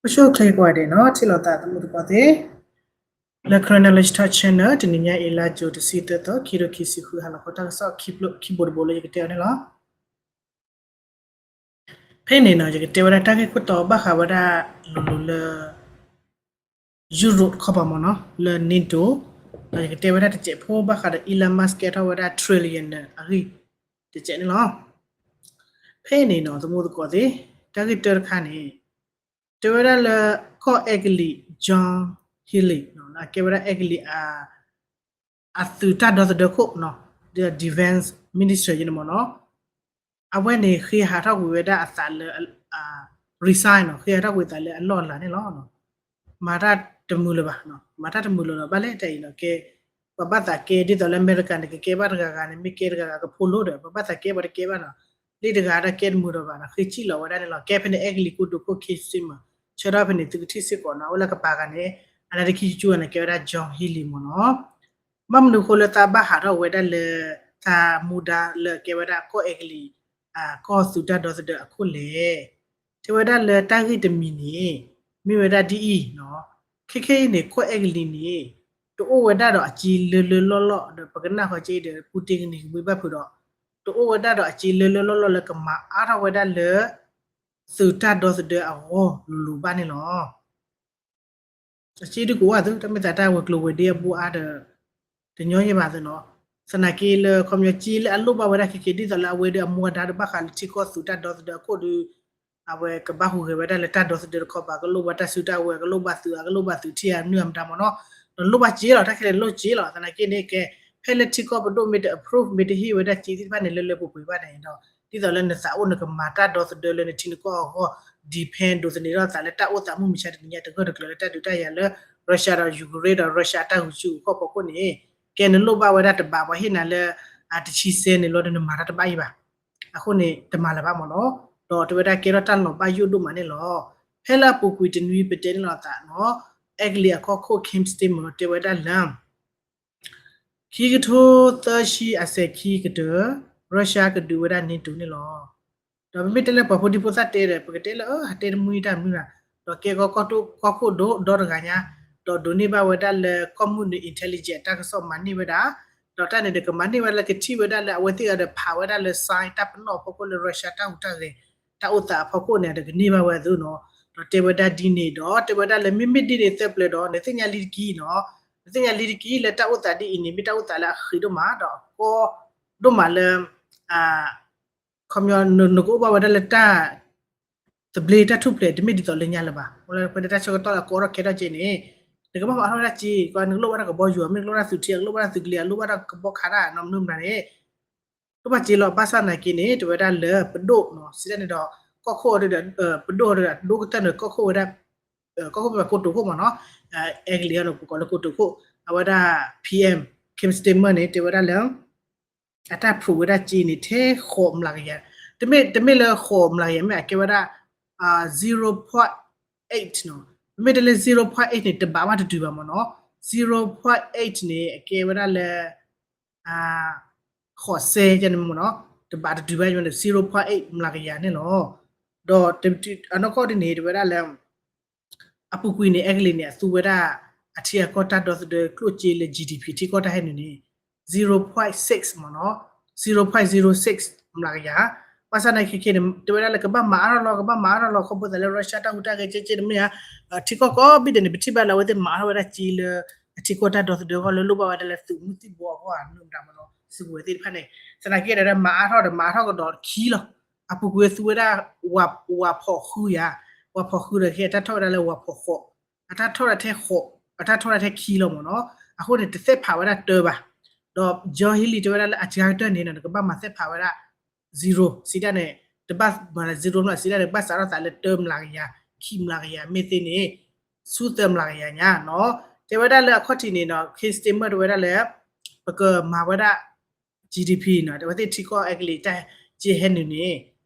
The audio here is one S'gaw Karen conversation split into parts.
အိၣ်ဆူၣ်အိၣ်ချ့ကိးဂၤဒဲးနီၤ, ထံၣ်လိာ်သးသမူသကိးသ့ၣ် လၢ Karen Knowledge Talk Channel တနံၤညါအံၤ လါယူၤ တဆံသၢသီ ခံကထိခံဆံဃု ဟါလီၤခီတၢ်ကစီၣ်ခံဘိတဘိလၢယကတဲအီၤန့ၣ်လီၤ. ဖဲန့ၣ်နီၤ ယကတဲဝဲဒၣ်တၢ်ဂ့ၢ်ခိၣ်တီဘၣ်ဃးဝဲဒၣ်လိၤလိၤလၢ ယူရိးတခီပၤမ့ၢ်နီၤ, လၢ NATO, ဒီးယကတဲဝဲဒၣ်တစဲးဖိဘၣ်ဃးဒီး Elon Musk ကဲထီၣ်ဝဲဒၣ် trillionaire အဂ့ၢ်တစဲးန့ၣ်လီၤ. ဖဲန့ၣ်နီၤ သမူသကိးသ့ၣ် တၢ်ဂ့ၢ်တၢတခါန့ၣ် တဲဝဲဒၣ်လၢ ကီၢ်အဲကလံး John Healey နီၤ, အကဲဝဲဒၣ်အဲကလံး အသုးတၢ်ဒီသဒၢခိၣ်နီၤ, ဒီး Defense Minister ယန့ၣ်မ့ၢ်နီၤ, အဝဲန့ၣ် ဃ့ဟးထီၣ်ကွံာ်ဝဲဒၣ်အသးလၢ resign နီၤ, ဃ့ဟးထီၣ်ကွံာ်အသးလၢအလီၢ်အလၤန့ၣ်လီၤ. မၤတၢ်တမုာ်လၢၤဘၣ်, မၤတၢ်တမုာ်လၢၤဒီး ဘၣ်လဲၣ်တၢ်အံၤနီၤ, ကဲ ပှၤဘၣ်သးကဲ ဒ်သိးလၢအမဲရကၤန့ၣ် ကကဲဘၣ်တဂၤဂၤန့ၣ် မ့ၢ်ကဲတဂၤဂၤကဖိလိဒီး ပှၤဘၣ်သးကဲပှၤတကဲဘၣ်နီၤ, လၢတဂၤတၢ်ကဲတမုာ်ဒီးဘၣ်နီၤ, ဃ့စံၣ်လီၤဝဲဒၣ်န့ၣ်လီၤ. ကဲဖဲန့ၣ် အဲကလံးကိတိာ်ခိၣ် Keir Starmer ဆၢထၢၣ်ဖဲန့ၣ် သုကထံၣ်စ့ၢ်ကီးနီၤ, အဝဲလၢကပၤဂၤန့ၣ် အနါဒ့ခံကၠူကၠူဂၤန့ၣ် ကဲဝဲဒၣ် John Healey မ့ၢ်နီၤ. ဘၣ်မနုၤဃိလၢသးဘၣ်ဟးထီၣ်ဝဲဒၣ်လၢ သးမူဒါလၢကဲဝဲဒၣ်ကီၢ်အဲကလံး ကီၢ်သုးတၢ်ဒီသဒၢအခိၣ်လဲၣ်. တဲဝဲဒၣ်လၢတၢ်ဂ့ၢ်တမံၤန့ၣ် မ့ၢ်ဝဲဒၣ်ဒ်အံၤနီၤ, ခဲခဲအံၤန့ၣ် ကီၢ်အဲကလံးန့ၣ် တအိၣ်ဝဲဒၣ်ဒီးအစ့လၢလၢလီၢ်လီၢ်ဒီး ပကနၣ်ဃီက့ဒီး ပူတ့ကနံၤကမှံဘၣ်ဖုးဒီး တအိၣ်ဝဲဒၣ်ဒီးအစ့လၢလၢလီၢ်လီၢ်လၢကမၤအါထီၣ်ဝဲဒၣ်လၢ သုးတၢ်ဒီသဒၢအဂီၢ်လိၤလိၤဘၣ်န့ၣ်လီၤ. အစ့ဒုးကဝၣ်သု တၢ်မ့ၢ်သးတၢ်ဝဲၤကျိၤဝဲၤဒ့အဘူးအါဒီး တညီယဲၢ်ဘၣ်သုနီၤ. သနာ်က့လၢခီပညီစ့လၢအလိၣ်ဘၣ်ဝဲဒၣ်ခဲခဲ ဒ်သိးလၢအဝဲဒီးအမူအဒါဒီးဘၣ်ဃးလၢထံကီၢ်သုးတၢ်ဒီသဒၢအခိၣ်ဒီး အဝဲကဘၣ်ဟူးဂဲၤဝဲဒၣ်လၢတၢ်ဒီသဒၢတခီပၤ ကလိၣ်ဘၣ်တၢ်စုတၢ်ဝဲၤ ကလိၣ်ဘၣ်သုး ကလိၣ်ဘၣ်သုးထံၣ်အနုၢ်အမတၤမ့ၢ်နီၤ. ဒီးလိၣ်ဘၣ်စ့လီၤ တၢ်ခဲလၢာ်လိၣ်စ့လီၤ. သနာ်က့န့ၣ်ကဲ ဖဲလၢထံကီၢ်ပဒိၣ်မ့ၢ်တ approve မ့ၢ်တဟ့ၣ်ဝဲဒၣ်စ့သ့ၣ်တဖၣ်န့ၣ် လၢလၢပှဲၤပှဲၤဘၣ်န့ၣ်ဒီး ဒ်သိးလၢနသးအိၣ်နကမၤတၢ်ဒီသဒၢလၢနထံနကီၢ်အဂီၢ် depend ဒိးသန့ၤထီၣ်သးလၢတၢ်အိၣ်သးမုၢ်မဆါတနံၤညါတဂၢၢ်တကျၢၤလၢတၢ်ဒုးတၢ်ယၤလၢ Russia ဒီး Ukraine ဒီး Russia အတၢ်ဂုာ်စုဂုာ်ခီၣ်ဖီခိၣ်န့ၣ် ကဲနလိၣ်ဘၣ်ဝဲဒၣ်တဘးပှၤဟ့ၣ်နၤလၢ တဆံစဲန့ၣ်လီၤဒီးနမၤတၢ်တဘၣ်အံၤဘၣ်. အဃိန့ၣ် တမၤလၢၤဘၣ်မ့ၢ်နီၤ. ဒီးတဲဝဲဒၣ်ကဲထီၣ်တၢ်လီၤဘၣ်ယိၣ်ဒိၣ်မးန့ၣ်လီၤ. ဖဲလၢအပူၤကွံာ်တနွံပတဲန့ၣ်လီၤသးနီၤ အဲကလံးအကီၢ်ခိၣ် Keir Starmer တဲဝဲဒၣ်လၢ ခံကထိသၢဆံအစဲၤခံကတၢၢ် Russia ကဒုးဝဲဒၣ် NATO န့ၣ်လီၤ. ဒီးပမ့ၢ်တဲလၢပှၤဖိဒံဖိသၣ်တဲဒီး ပကတဲလၢ အတဲတမှံတၢ်မနုၤဘၣ်, ဒီးကဲကီၢ်ခိၣ်ဒိၣ်ဒီတဂၤညါ, ဒီးဒိးန့ၢ်ဘၣ်ဝဲဒၣ်လၢကီၢ်မုၢ်နုာ် intelligence တၢ်ကစီၣ်မၤန့ၢ်ဝဲဒၣ်, ဒီးတၢ်န့ၣ်ဒီးကမၤန့ၢ်ဝဲဒၣ်လၢကထံၣ်ဝဲဒၣ်လၢအဝဲသ့ၣ်အံၤဒီးဖးဝဲဒၣ်လၢ sign တၢ်ပနီၣ်အဖီခိၣ်လၢ Russia တၢ်ဟူးတၢ်ဂဲၤ တၢ်အိၣ်သးအဖီခိၣ်န့ၣ်ဒီးကန့ၢ်ဘၣ်ဝဲအသိးနီၤ. ဒီးတဲဝဲဒၣ်ဒ်န့ၣ်ဒီး တဲဝဲဒၣ်လၢမ့မ့ၢ်ဒ်န့ၣ်သၢပျၢၤဒီး နသ့ၣ်ညါလံတက့ၢ်နီၤ, နသ့ၣ်ညါလံတက့ၢ်လၢတၢ်အိၣ်သးဒ်အံၤန့ၣ် မ့ၢ်တၢ်အိၣ်သးလၢအဃံးဒိၣ်မး ဒီးအကီဒိၣ်မးလၢ ခီပညီ နကအိၣ်ဘၣ်ဝဲဒၣ်လၢတၢ်သဘျ့တၢ်ထူၣ်ဖျဲး တမ့ၢ်ဒ်သိးလၢညါလၢၤဘၣ်. ဖဲန့ၣ်တၢ်ဆၢကတီၢ်လၢအကီထီၣ်ခဲထီၣ်က့န့ၣ် နကဘၣ်မၤအါထီၣ်ဝဲဒၣ်စ့, နကလိၣ်ဘၣ်တၢ်ကဘီယူၤ မ့ၢ်နကလိၣ်ဘၣ်တၢ်သုးထံ နကလိၣ်ဘၣ်တၢ်သုးကလံၤ နလိၣ်ဘၣ်တၢ်ကဘီခးတၢ်နီတမံၤမတၤန့ၣ် လိၣ်ဘၣ်စ့လီၤ. ဘၣ်ဆၣ်သနာ်က့န့ၣ် တဲဝဲဒၣ်လၢပဒိၣ်နီၤ စံးတၢ်န့ၣ်ဒီး ကီၢ်ခိၣ်ဒီး ပဒိၣ်ဒီးဒိၣ်ကတၢၢ်န့ၣ် ကီၢ်ခိၣ်ဝဲဒၣ် ကီၢ်ခိၣ်ပကိတိာ်ခိၣ်မ့ၢ်နီၤ, အဲကလံးအံၤန့ၣ် ပကိးလၢကိတိာ်ခိၣ် အဝဲဒၣ် PM Keir Starmer န့ၣ် တဲဝဲဒၣ်လၢ အတၢ်ဖျိးဝဲဒၣ်စ့န့ၣ် ထဲဃိးမျးကယၤ, တမ့ၢ် တမ့ၢ်လၢဃိးမျးကယၤ မ့ၢ်အကဲဝဲဒၣ် zero point eight နီၤ, မ့မ့ၢ်တဲလၢ zero point eight န့ၣ် တဘးဘၣ်တတုၤဘၣ်မ့ၢ်နီၤ, zero point eight န့ၣ် အကဲဝဲဒၣ်လၢ ဃိးစဲန့ၣ်မ့ၢ်နီၤ, တဘးတတုၤဘၣ် zero point eight မျးကယၤန့ၣ်လီၤ. ဒီးအနီၢ်ကီၢ်ဒ်န့ၣ် တဲဝဲဒၣ်လၢ အပူၤကွံာ်န့ၣ် အဲကလံးန့ၣ် အသူဝဲဒၣ် အထံအကီၢ်တၢ်ဒီသဒၢကျိၣ်စ့လၢ GDP ထံကီၢ်တၢ်ဟဲနုာ်န့ၣ် zero point six မ့ၢ်နီၤ, zero point zero six မျးကယၤ, ဘၣ်ဆၣ်သနာ်က့ခဲခဲန့ၣ် တဲဝဲဒၣ်လၢကဘၣ်မၤအါထီၣ်လီၤ ကဘၣ်မၤအါထီၣ်လီၤ ခီဖျိသးလၢ Russia တၢ်ဟူးတၢ်ဂဲၤကဲကဲတမ့ၢ်ဧါ, ထံကီၢ်ကိးဘ့ၣ်ဒဲးန့ၣ် ပထံၣ်ဘၣ်လၢအဝဲသ့ၣ်မၤအါထီၣ်ဝဲဒၣ်စ့လၢ အထံကီၢ်တၢ်ဒီသဒၢအဂီၢ်လၢလိၣ်ဘၣ်ဝဲဒၣ်လၢသုးမုၢ်သံၣ်ဘိအဂီၢ်ဧါ မနုၤမတၤမ့ၢ်နီၤ စုကဝဲၤသ့ၣ်တဖၣ်န့ၣ် သနာ်က့ဒီး မၤအါထီၣ်ဒီးမၤအါထီၣ်ကဒီးခံလီၤ. အပူၤကွံာ်သူဝဲဒၣ် ဝၤဖီၣ်ဃုယၤ, ဝၤဖီၣ်ဃုဒီးခဲအတၢ်ထီၣ်ဝဲဒၣ်လၢဝၤဖီၣ်ဃိး, အတၢ်ထီၣ်ဒၣ်ထဲဃိး, အတၢ်ထီၣ်ဒၣ်ထဲခံလီၤမ့ၢ်နီၤ. အဃိန့ၣ် တသ့ၣ်ဖးဝဲဒၣ်တၢဘၣ်. ဒီး John Healey တဲဝဲဒၣ်လၢအစှၤကတၢၢ်န့ၣ်နီၤ နကဘၣ်မၤသ့ၣ်ဖးဝဲဒၣ် zero စံးတၢ်န့ၣ် တဘၣ်မၤ zero မ့ၢ်စံးတၢ်န့ၣ် ကဘၣ်စးထီၣ်သးလၢတၢမျးကယၤ, ခံမျးကယၤ မ့ၢ်သ့န့ၣ် ဆူသၢမျးကယၤညါနီၤ. တဲဝဲဒၣ်လၢအခီၣ်ထံးန့ၣ်နီၤ Keir Starmer တဲဝဲဒၣ်လၢ ပကမၤဝဲဒၣ် GDP နီၤ အဝဲသ့ၣ်ထံကီၢ်အဲကလံးတၢ်စ့ဟဲနုာ်န့ၣ်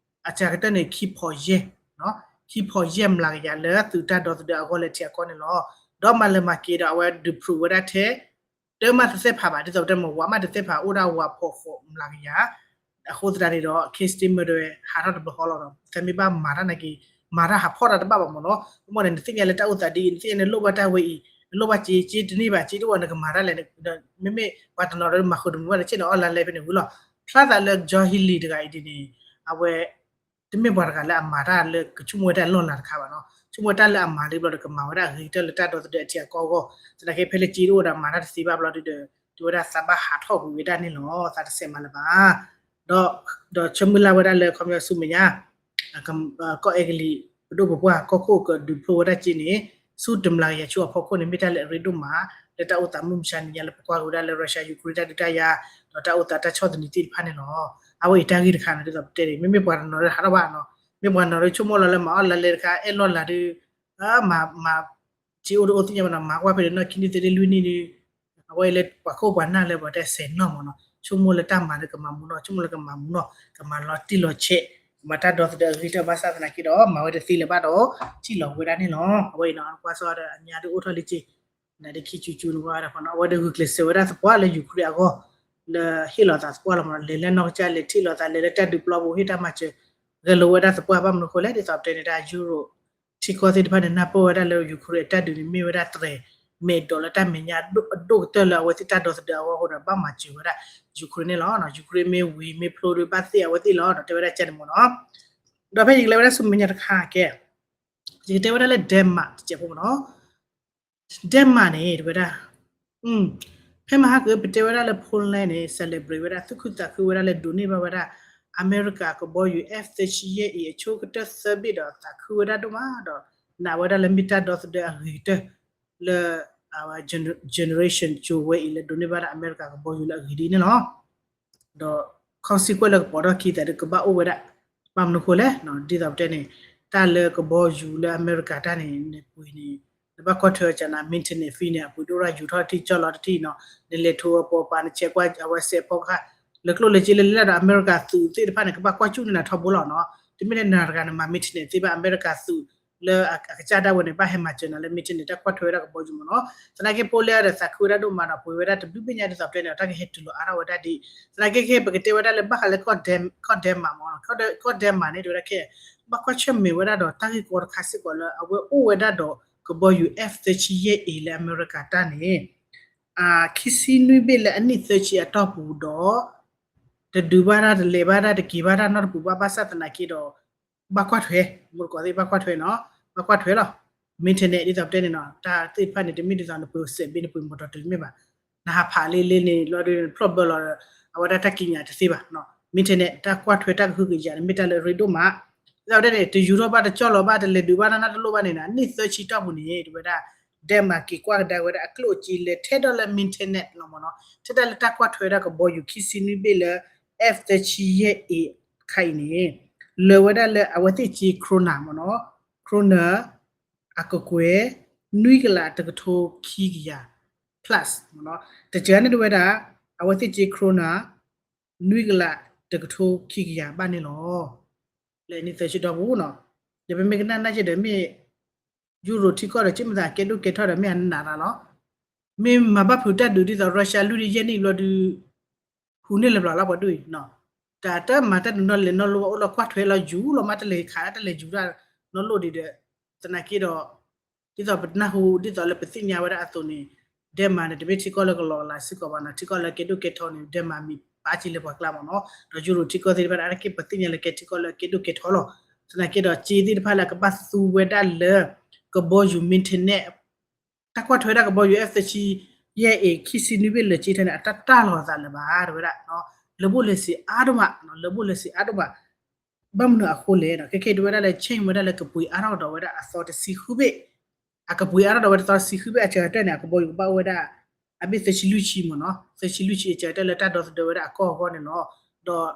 အစှၤကတၢၢ်န့ၣ် ခံဖီၣ်ယဲၢ်, ခံဖီၣ်ယဲၢ်မျးကယၤလၢသုးတၢ်ဒီသဒၢအဂီၢ်လၢထံအကီၢ်န့ၣ်လီၤ. ဒီးမၤလၢမၤက့ၤဒီးအဝဲဒုးဖျိးဝဲဒၣ်ထဲ တၢ်မးတသ့ၣ်ဖးဘၣ် ဒ်သိးပတဲမ့ၢ် ဝၤမးတသ့ၣ်ဖး အိၣ်ဒၣ်ဝၤဖီၣ်ဃိးမျးကယၤ, အဃိသတးန့ၣ်ဒီး Keir Starmer တဲဝဲ ဟးထီၣ်တဘျီဃီလီၤဒီး တမ့ၢ်ဘၣ်မၤတၢ်နာ်က့ၤ မၤတၢ်ဟးဖီၣ်တၢ်တဘၣ်ဘၣ်မ့ၢ်နီၤ. မ့ၢ်န့ၣ် နသ့ၣ်ညါလၢတၢ်အိၣ်သးဒ်အံၤ နသ့ၣ်ညါနလိၣ်ဘၣ်တၢ်ဝဲအံၤ နလိၣ်ဘၣ်စ့ စ့တန့ၢ်ဘၣ် စ့တအိၣ် နကမၤတၢ်လဲၣ်. မ့မ့ၢ်ပှၤတနီၤဒီးမၤဃုာ်တမုာ်ဘၣ်ဒီး ဆ့ၣ်နီၤ online ဖဲန့ၣ်ဝံၤလီၤ. ဖျါသးလၢ John Healey တဂၤအံၤဒ်န့ၣ် အဝဲ တမ့ၢ်ပှၤတဂၤလၢအမၤတၢ်လၢကဆိကမိၣ်ဝဲတၢ်လီၢ်လၤတခါဘၣ်နီၤ. ဆိကမိၣ်ဝဲတၢ်လၢအမၤလံဘျီဒီး ကမၤဝဲဒၣ်အဂ့ၤကတၢၢ်လၢတၢ်ဒီသဒၢအထံအကီၢ်အဂီၢ်. သနာ်က့ဖဲလၢစ့တအိၣ်ဒီး မၤတၢ်တသ့ဘၣ်ဘျီဒီး တဲဝဲဒၣ်သးဘၣ်ဟးထီၣ်ကွံာ်ဝဲဒၣ်န့ၣ်လီၤ. သးတစဲးမၤလၢၤဘၣ်. ဒီး ဒီးဆၢမုၢ်လၢ်ဝဲဒၣ်လၢ ခီပညီဆူမဲာ်ညါ ကီၢ်အဲကလံး ပဒိၣ်ပပှၢ်ကီၢ်ခိၣ်ကဒုးဖျိဝဲဒၣ်စ့န့ၣ် ဆူတမျးကယၤဆူအဖီခိၣ်န့ၣ် မ့ၢ်တၢ်လၢအရ့ဒိၣ်မး လၢတၢ်အိၣ်သးမုၢ်မဆါနံၤညါလၢပကွၢ်က့ၤဝဲဒၣ်လၢ Russia Ukraine တၢ်ဒုးတၢ်ယၤ ဒီးတၢ်အိၣ်သးတၢ်ဆီၣ်သနံးသ့ၣ်တဖၣ်န့ၣ်လီၤ. အဝဲအံၤတၢ်ဂ့ၢ်တခါန့ၣ် ဒ်သိးပတဲန့ၣ် မ့မ့ၢ်ပှၤတနီၤလၢဟးထီၣ်ဘၣ်နီၤ, မ့ၢ်ပှၤတနီၤလၢဆိကမိၣ်လီၤလၢမၤအီၣ်လါလဲတခါ အဲၣ်လီၢ်လၤဒီး မၤ မၤ စ့အိၣ်တအိၣ်သ့ၣ်ညါဘၣ်နီၤ, မၤကွၢ်ဖဲန့ၣ်နီၢ်ခံနံၣ်သ့ၣ်တလွံၢ်နံၣ်ဒီး အဝဲအံၤလၢပှၤခိၣ်ပှၤနၢ်လၢပှၤတဲစဲးနီၢ်မ့ၢ်နီၤ, ဆိကမိၣ်လၢတၢ်မၤလၢကမၤမူနီၢ်, ဆိကမိၣ်လၢကမၤမူနီၢ်, ကမၤလီၤတံၢ်လီၤဆဲး, ကမၤတၢ်ဒီသဒၢအဂ့ၤကတၢၢ်ဘၣ်ဆၣ်သနာ်က့ဒီး မၤဝဲတသ့လၢၤဘၣ်ဒီး ထံၣ်လီၤဝဲဒၣ်န့ၣ်လီၤ. အဝဲအံၤနီၤ ကွၢ်စီဒီးအညါဒုးအိၣ်ထီၣ်လံက့ၤ နဒုးခံကၠူကၠူနကွၢ်ဝဲဒၣ်ဖီနီၤ, အဝဲဒုးဂုာ်ကျဲးစၢးဝဲဒၣ်သပှၢ်လၢ Ukraine အဂီၢ် လၢဟ့ၣ်လီၤသးသပှၢ်လီၤမ့ၢ်နီၤ, လဲၤလၢနီၢ်ကစၢ်လဲၤထံၣ်လီၤသး လဲၤလၢတၢ်ဒုးပျီပူၤ ဟ့ၣ်တၢ်မၤစၢၤ ဂဲၤလိာ်ဝဲဒၣ်သပှၢ်ဘၣ်မနုၤအဃိလဲၣ်, ဒ်သိးပတဲန့ၣ် တၢ်ယူရိၤ ထံကီၢ်သ့ၣ်တဖၣ်န့ၣ် နၢ်ပၢၢ်ဝဲဒၣ်လၢ Ukraine အတၢ်ဒုးန့ၣ် မ့ၢ်ဝဲဒၣ်တြဲၤ မဲာ်ဒိးလၢတၢ်မဲာ်ညါအဒိၣ်ကတၢၢ်လၢအဝဲသ့ၣ်တၢ်ဒီသဒၢအဂီၢ်အဃိဒီး ဘၣ်မၤစၢၤဝဲဒၣ် Ukraine န့ၣ်လီၤ. Ukraine မ့ၢ်ဝံၤမ့ၢ်ဖျိဒီးဘၣ်သ့ၣ်အဝဲသ့ၣ်လီၤ ဒီးတဲဝဲဒၣ်ကဲန့ၣ်မ့ၢ်နီၤ. ဒီးဖဲယကလဲၤဝဲဒၣ်ဆူမဲာ်ညါတခါကဲ ယကတဲဝဲဒၣ်လၢ Denmark တစဲးဖိမ့ၢ်နီၤ. Denmark န့ၣ် တဝဲဒၣ် ဖဲမဟါကပတဲဝဲဒၣ်လၢ Poland န့ၣ် celebrate ဝဲဒၣ် သူၣ်ခုသးခုဝဲဒၣ်လၢဒိးန့ၢ်ဘၣ်ဝဲဒၣ် အမဲရကၤကဘီယူၤ F thirty-eight အံၤ အဆိကတၢၢ်သၢဘ့ၣ်ဒီးသးခုဝဲဒၣ်ဒိၣ်မးဒီး နာ်ဝဲဒၣ်လၢမ့ၢ်တၢ်ဒီသဒၢအဂ့ၤကတၢၢ်လၢ generation ကၠိၤဝဲအံၤလၢဒိးန့ၢ်ဘၣ်ဒၣ်အမဲရကၤကဘီယူၤလၢအဂ့ၤဒ်န့ၣ်လီၤ. ဒီး consequence လၢကပိာ်ထီၣ်ခံသးဒီးကဘၣ်အိၣ်ဝဲဒၣ် ဘၣ်မနုၤဃိလဲၣ်, ဒ်သိးပတဲန့ၣ် တၢ်လၢကဘီယူၤလၢအမဲရကၤတၢ်န့ၣ် နပှ့ၤန့ၣ် နဘၣ်ကွၢ်ထွဲအီၤကနၤ maintenance fee န့ၣ် အပှ့ၤဒိၣ်ရၣ်ယူၤထီၣ်ထံကၠီၣ်လီၤတထံၣ်နီၤ, နလဲၤထိအပီပၤ နဆဲးကွၢ်အဝဲစဲးဖီကဟၣ် လၢကျိၣ်လၢစ့လၢလဲၤလၢဒီးအမဲရကၤသုးသ့ၣ်တဖၣ်န့ၣ် ကဘၣ်ကွၢ်စူၣ်န့ၢ်နၤထီဘိလီၤနီၤ. တမ့ၢ်လၢနၤတဂၤနမၤ maintenance သ့ဘၣ် အမဲရကၤသုးလၢအကစၢ်ဒၣ်ဝဲန့ၣ် ဘၣ်ဟဲမၤစၢၤနၤလၢ maintenance တၢ်ကွၢ်ထွဲဝဲဒၣ်ကဘီယူၤမ့ၢ်နီၤ. သနာ်က့ဖိလၢဒီးသးခုဝဲဒၣ်ဒိၣ်မးဒီး ပှ့ၤဝဲဒၣ်တဘျုးဘ့ၣ်ညါဒ်သိးပတဲန့ၣ် တၢ်ကဟဲတုၤလီၤအါထီၣ်ဝဲဒၣ်ဒ် သနာ်က့ခဲ ပကတဲဝဲဒၣ်လၢဘၣ်ဃးလၢ ကီၢ် Denmark မ့ၢ်နီၤ, ကီၢ် Denmark န့ၣ် တဝဲဒၣ်ခဲ ဘၣ်ကွၢ်ဆၢၣ်မဲာ်ဝဲဒၣ်ဒီးတၢ်ဂ့ၢ်ကီတခါစ့ၢ်ကီးလၢ အဝဲအိၣ်ဝဲဒၣ်ဒီးကဘီယူၤ F thirty-eight A လၢအမဲရကၤတၢ်န့ၣ် ခံဆံနွံဘ့ၣ်လၢအနံၣ်သၢဆံအတီၢ်ပူၤဒီး တဒုးဘၣ်တၢ် တလဲၤဘၣ်တၢ် တက့ၤဘၣ်တၢ်နီတပူၤဘၣ် ဘၣ်ဆၣ်သနာ်က့ဒီး ဘၣ်ကွၢ်ထွဲ မူတကိးသ့ၣ်ဘၣ်ကွၢ်ထွဲနီၤ, ဘၣ်ကွၢ်ထွဲလီၤ. maintenance ဒ်သိးပတဲန့ၣ်နီၤ တၢ်သ့ၣ်တဖၣ်န့ၣ် တမ့ၢ်ဒ်သိးနပှ့ၤစဲးဘ့ၣ် နပှ့ၤမီၣ်တီၣ်တုၤတမ့ၢ်ဘၣ်, နဟးဖးလ့လ့န့ၣ် လီၤဒီးနဖျီၣ်ဘၢလီၤဒီး အဝဲဒၣ်တၢ်ကံးညာ်တသ့ဘၣ်နီၤ. maintenance တၢ်ကွၢ်ထွဲတၢ်ကဟုကယာ်န့ၣ် မ့ၢ်တၢ်လၢအရ့ဒိၣ်မး ဒ်သိးပတဲန့ၣ် တယူၤထီၣ်ဘၣ် တကၠီၣ်လီၤဘၣ် တလဲၤဒုးဘၣ်တၢ်နီတလိၣ်ဘၣ်န့ၣ် အနံၣ်သၢဆံတီၢ်ပူၤန့ၣ် တဝဲဒၣ် Denmark က့ၤကွၢ်ကဒါဝဲဒၣ်အကျိၣ်အစ့လၢထဲဒၣ်လၢ maintenance လီၤမ့ၢ်နီၤ, ထဲဒၣ်လၢတၢ်ကွၢ်ထွဲဝဲဒၣ်ကဘီယူၤခံဆံနွံဘ့ၣ်လၢ F thirty-eight A တခါအံၤန့ၣ် လၢာ်ဝဲဒၣ်လၢအဝဲသ့ၣ်စ့ krona မ့ၢ်နီၤ, krona အကကွဲၢ် နွံကလးတကထိခံကယၤ plus မ့ၢ်နီၤ, တစှၤန့ၣ်တဝဲဒၣ် အဝဲသ့ၣ်စ့ krona နွံကလးတကထိခံကယၤဘၣ်န့ၣ်လီၤ. လၢနံၣ်သၢဆံတီၢ်ပူၤနီၤ, ဒီးပမ့ၢ်ကနၣ်နၢ်က့ဒီးမ့ၢ် ယူရိၤထံကီၢ်ဒီး က့မသးကဲဒိၣ်ကဲထီၣ်ဒီး မ့ၢ်အနးနးလီၤ. မ့ၢ်မၤဘၣ်ဖုးတၢ်ဒုးဒ်သိး Russia လွံၢ်ဒုယဲၢ်နံၣ်ဘျီဒုး ဟူးန့ၢ်လၢၤဘျီလီၤပှၤဒ်အံၤ, တၢ်တမၤတၢ်ဒုးနီၢ်လဲၤနီၢ်လိၣ်ဘၣ် အိၣ်လီၤကွၢ်ထွဲလီၤယူၤလီၤမး တလဲၤခးတၢ်တလဲၤယူၤတၢ်နီၢ်လိၣ်ဒံးဒီး သနာ်က့ဒီး ဒ်သိးပနၢ်ဟူ ဒ်သိးလၢပသ့ၣ်ညါဝဲဒၣ်အသိးန့ၣ် Denmark န့ၣ် တမ့ၢ်ထံကီၢ်လၢကလီကလးစ့ၢ်ကီးဘၣ်နီၤ, ထံကီၢ်လၢကဲဒိၣ်ကဲထီန့ၣ် Denmark မ့ၢ်ပာ်က့ၤလၢပှၤကျါမ့ၢ်နီၤ, ဒီးယူရိၤထံကီၢ်သ့ၣ်တဖၣ်န့ၣ် အါတက့ၢ်ပသ့ၣ်ညါလၢကဲထံကီၢ်လၢကဲဒိၣ်ကဲထီလီၤ. သနာ်က့ဒီး စ့သ့ၣ်တဖၣ်လၢအကဘၣ်သူဝဲဒၣ်လၢ ကဘီယူၤ maintenance တၢ်ကွၢ်ထွဲဒၣ်ကဘီယူၤ F thirty-eight A ခံဆံနွံဘ့ၣ်လၢာ်စ့ထဲန့ၣ် အတၢ်တၢ်လီၤအသးလၢၤဘၣ် တဝဲဒၣ် လၢာ်ဘိၣ်လၢာ်စ့အါဒိၣ်မး, လၢာ်ဘိၣ်လၢာ်စ့အါဒိၣ်မး, ဘၣ်မနုၤအဃိလဲၣ်, ခဲခဲအံၤတဝဲဒၣ်လၢ change ဝဲဒၣ်လၢကပှ့ၤအါထီၣ်ကဒီးဝဲဒၣ်အသီတဆံဃုဘ့ၣ်, အကပှ့ၤအါထီၣ်ဒီးဝဲဒၣ်သီတဆံဃုဘ့ၣ် အစှၤကတၢၢ်န့ၣ် အကဘီယူၤကဘၣ်အိၣ်ဝဲဒၣ် အဘ့ၣ်သၢဆံလွံၢ်ဆံမ့ၢ်နီၤ, သၢဆံလွံၢ်ဆံအစှၤကတၢၢ်လၢတၢ်ဒီသဒၢဝဲဒၣ်အကီၢ်အဂီၢ်န့ၣ်လီၤ.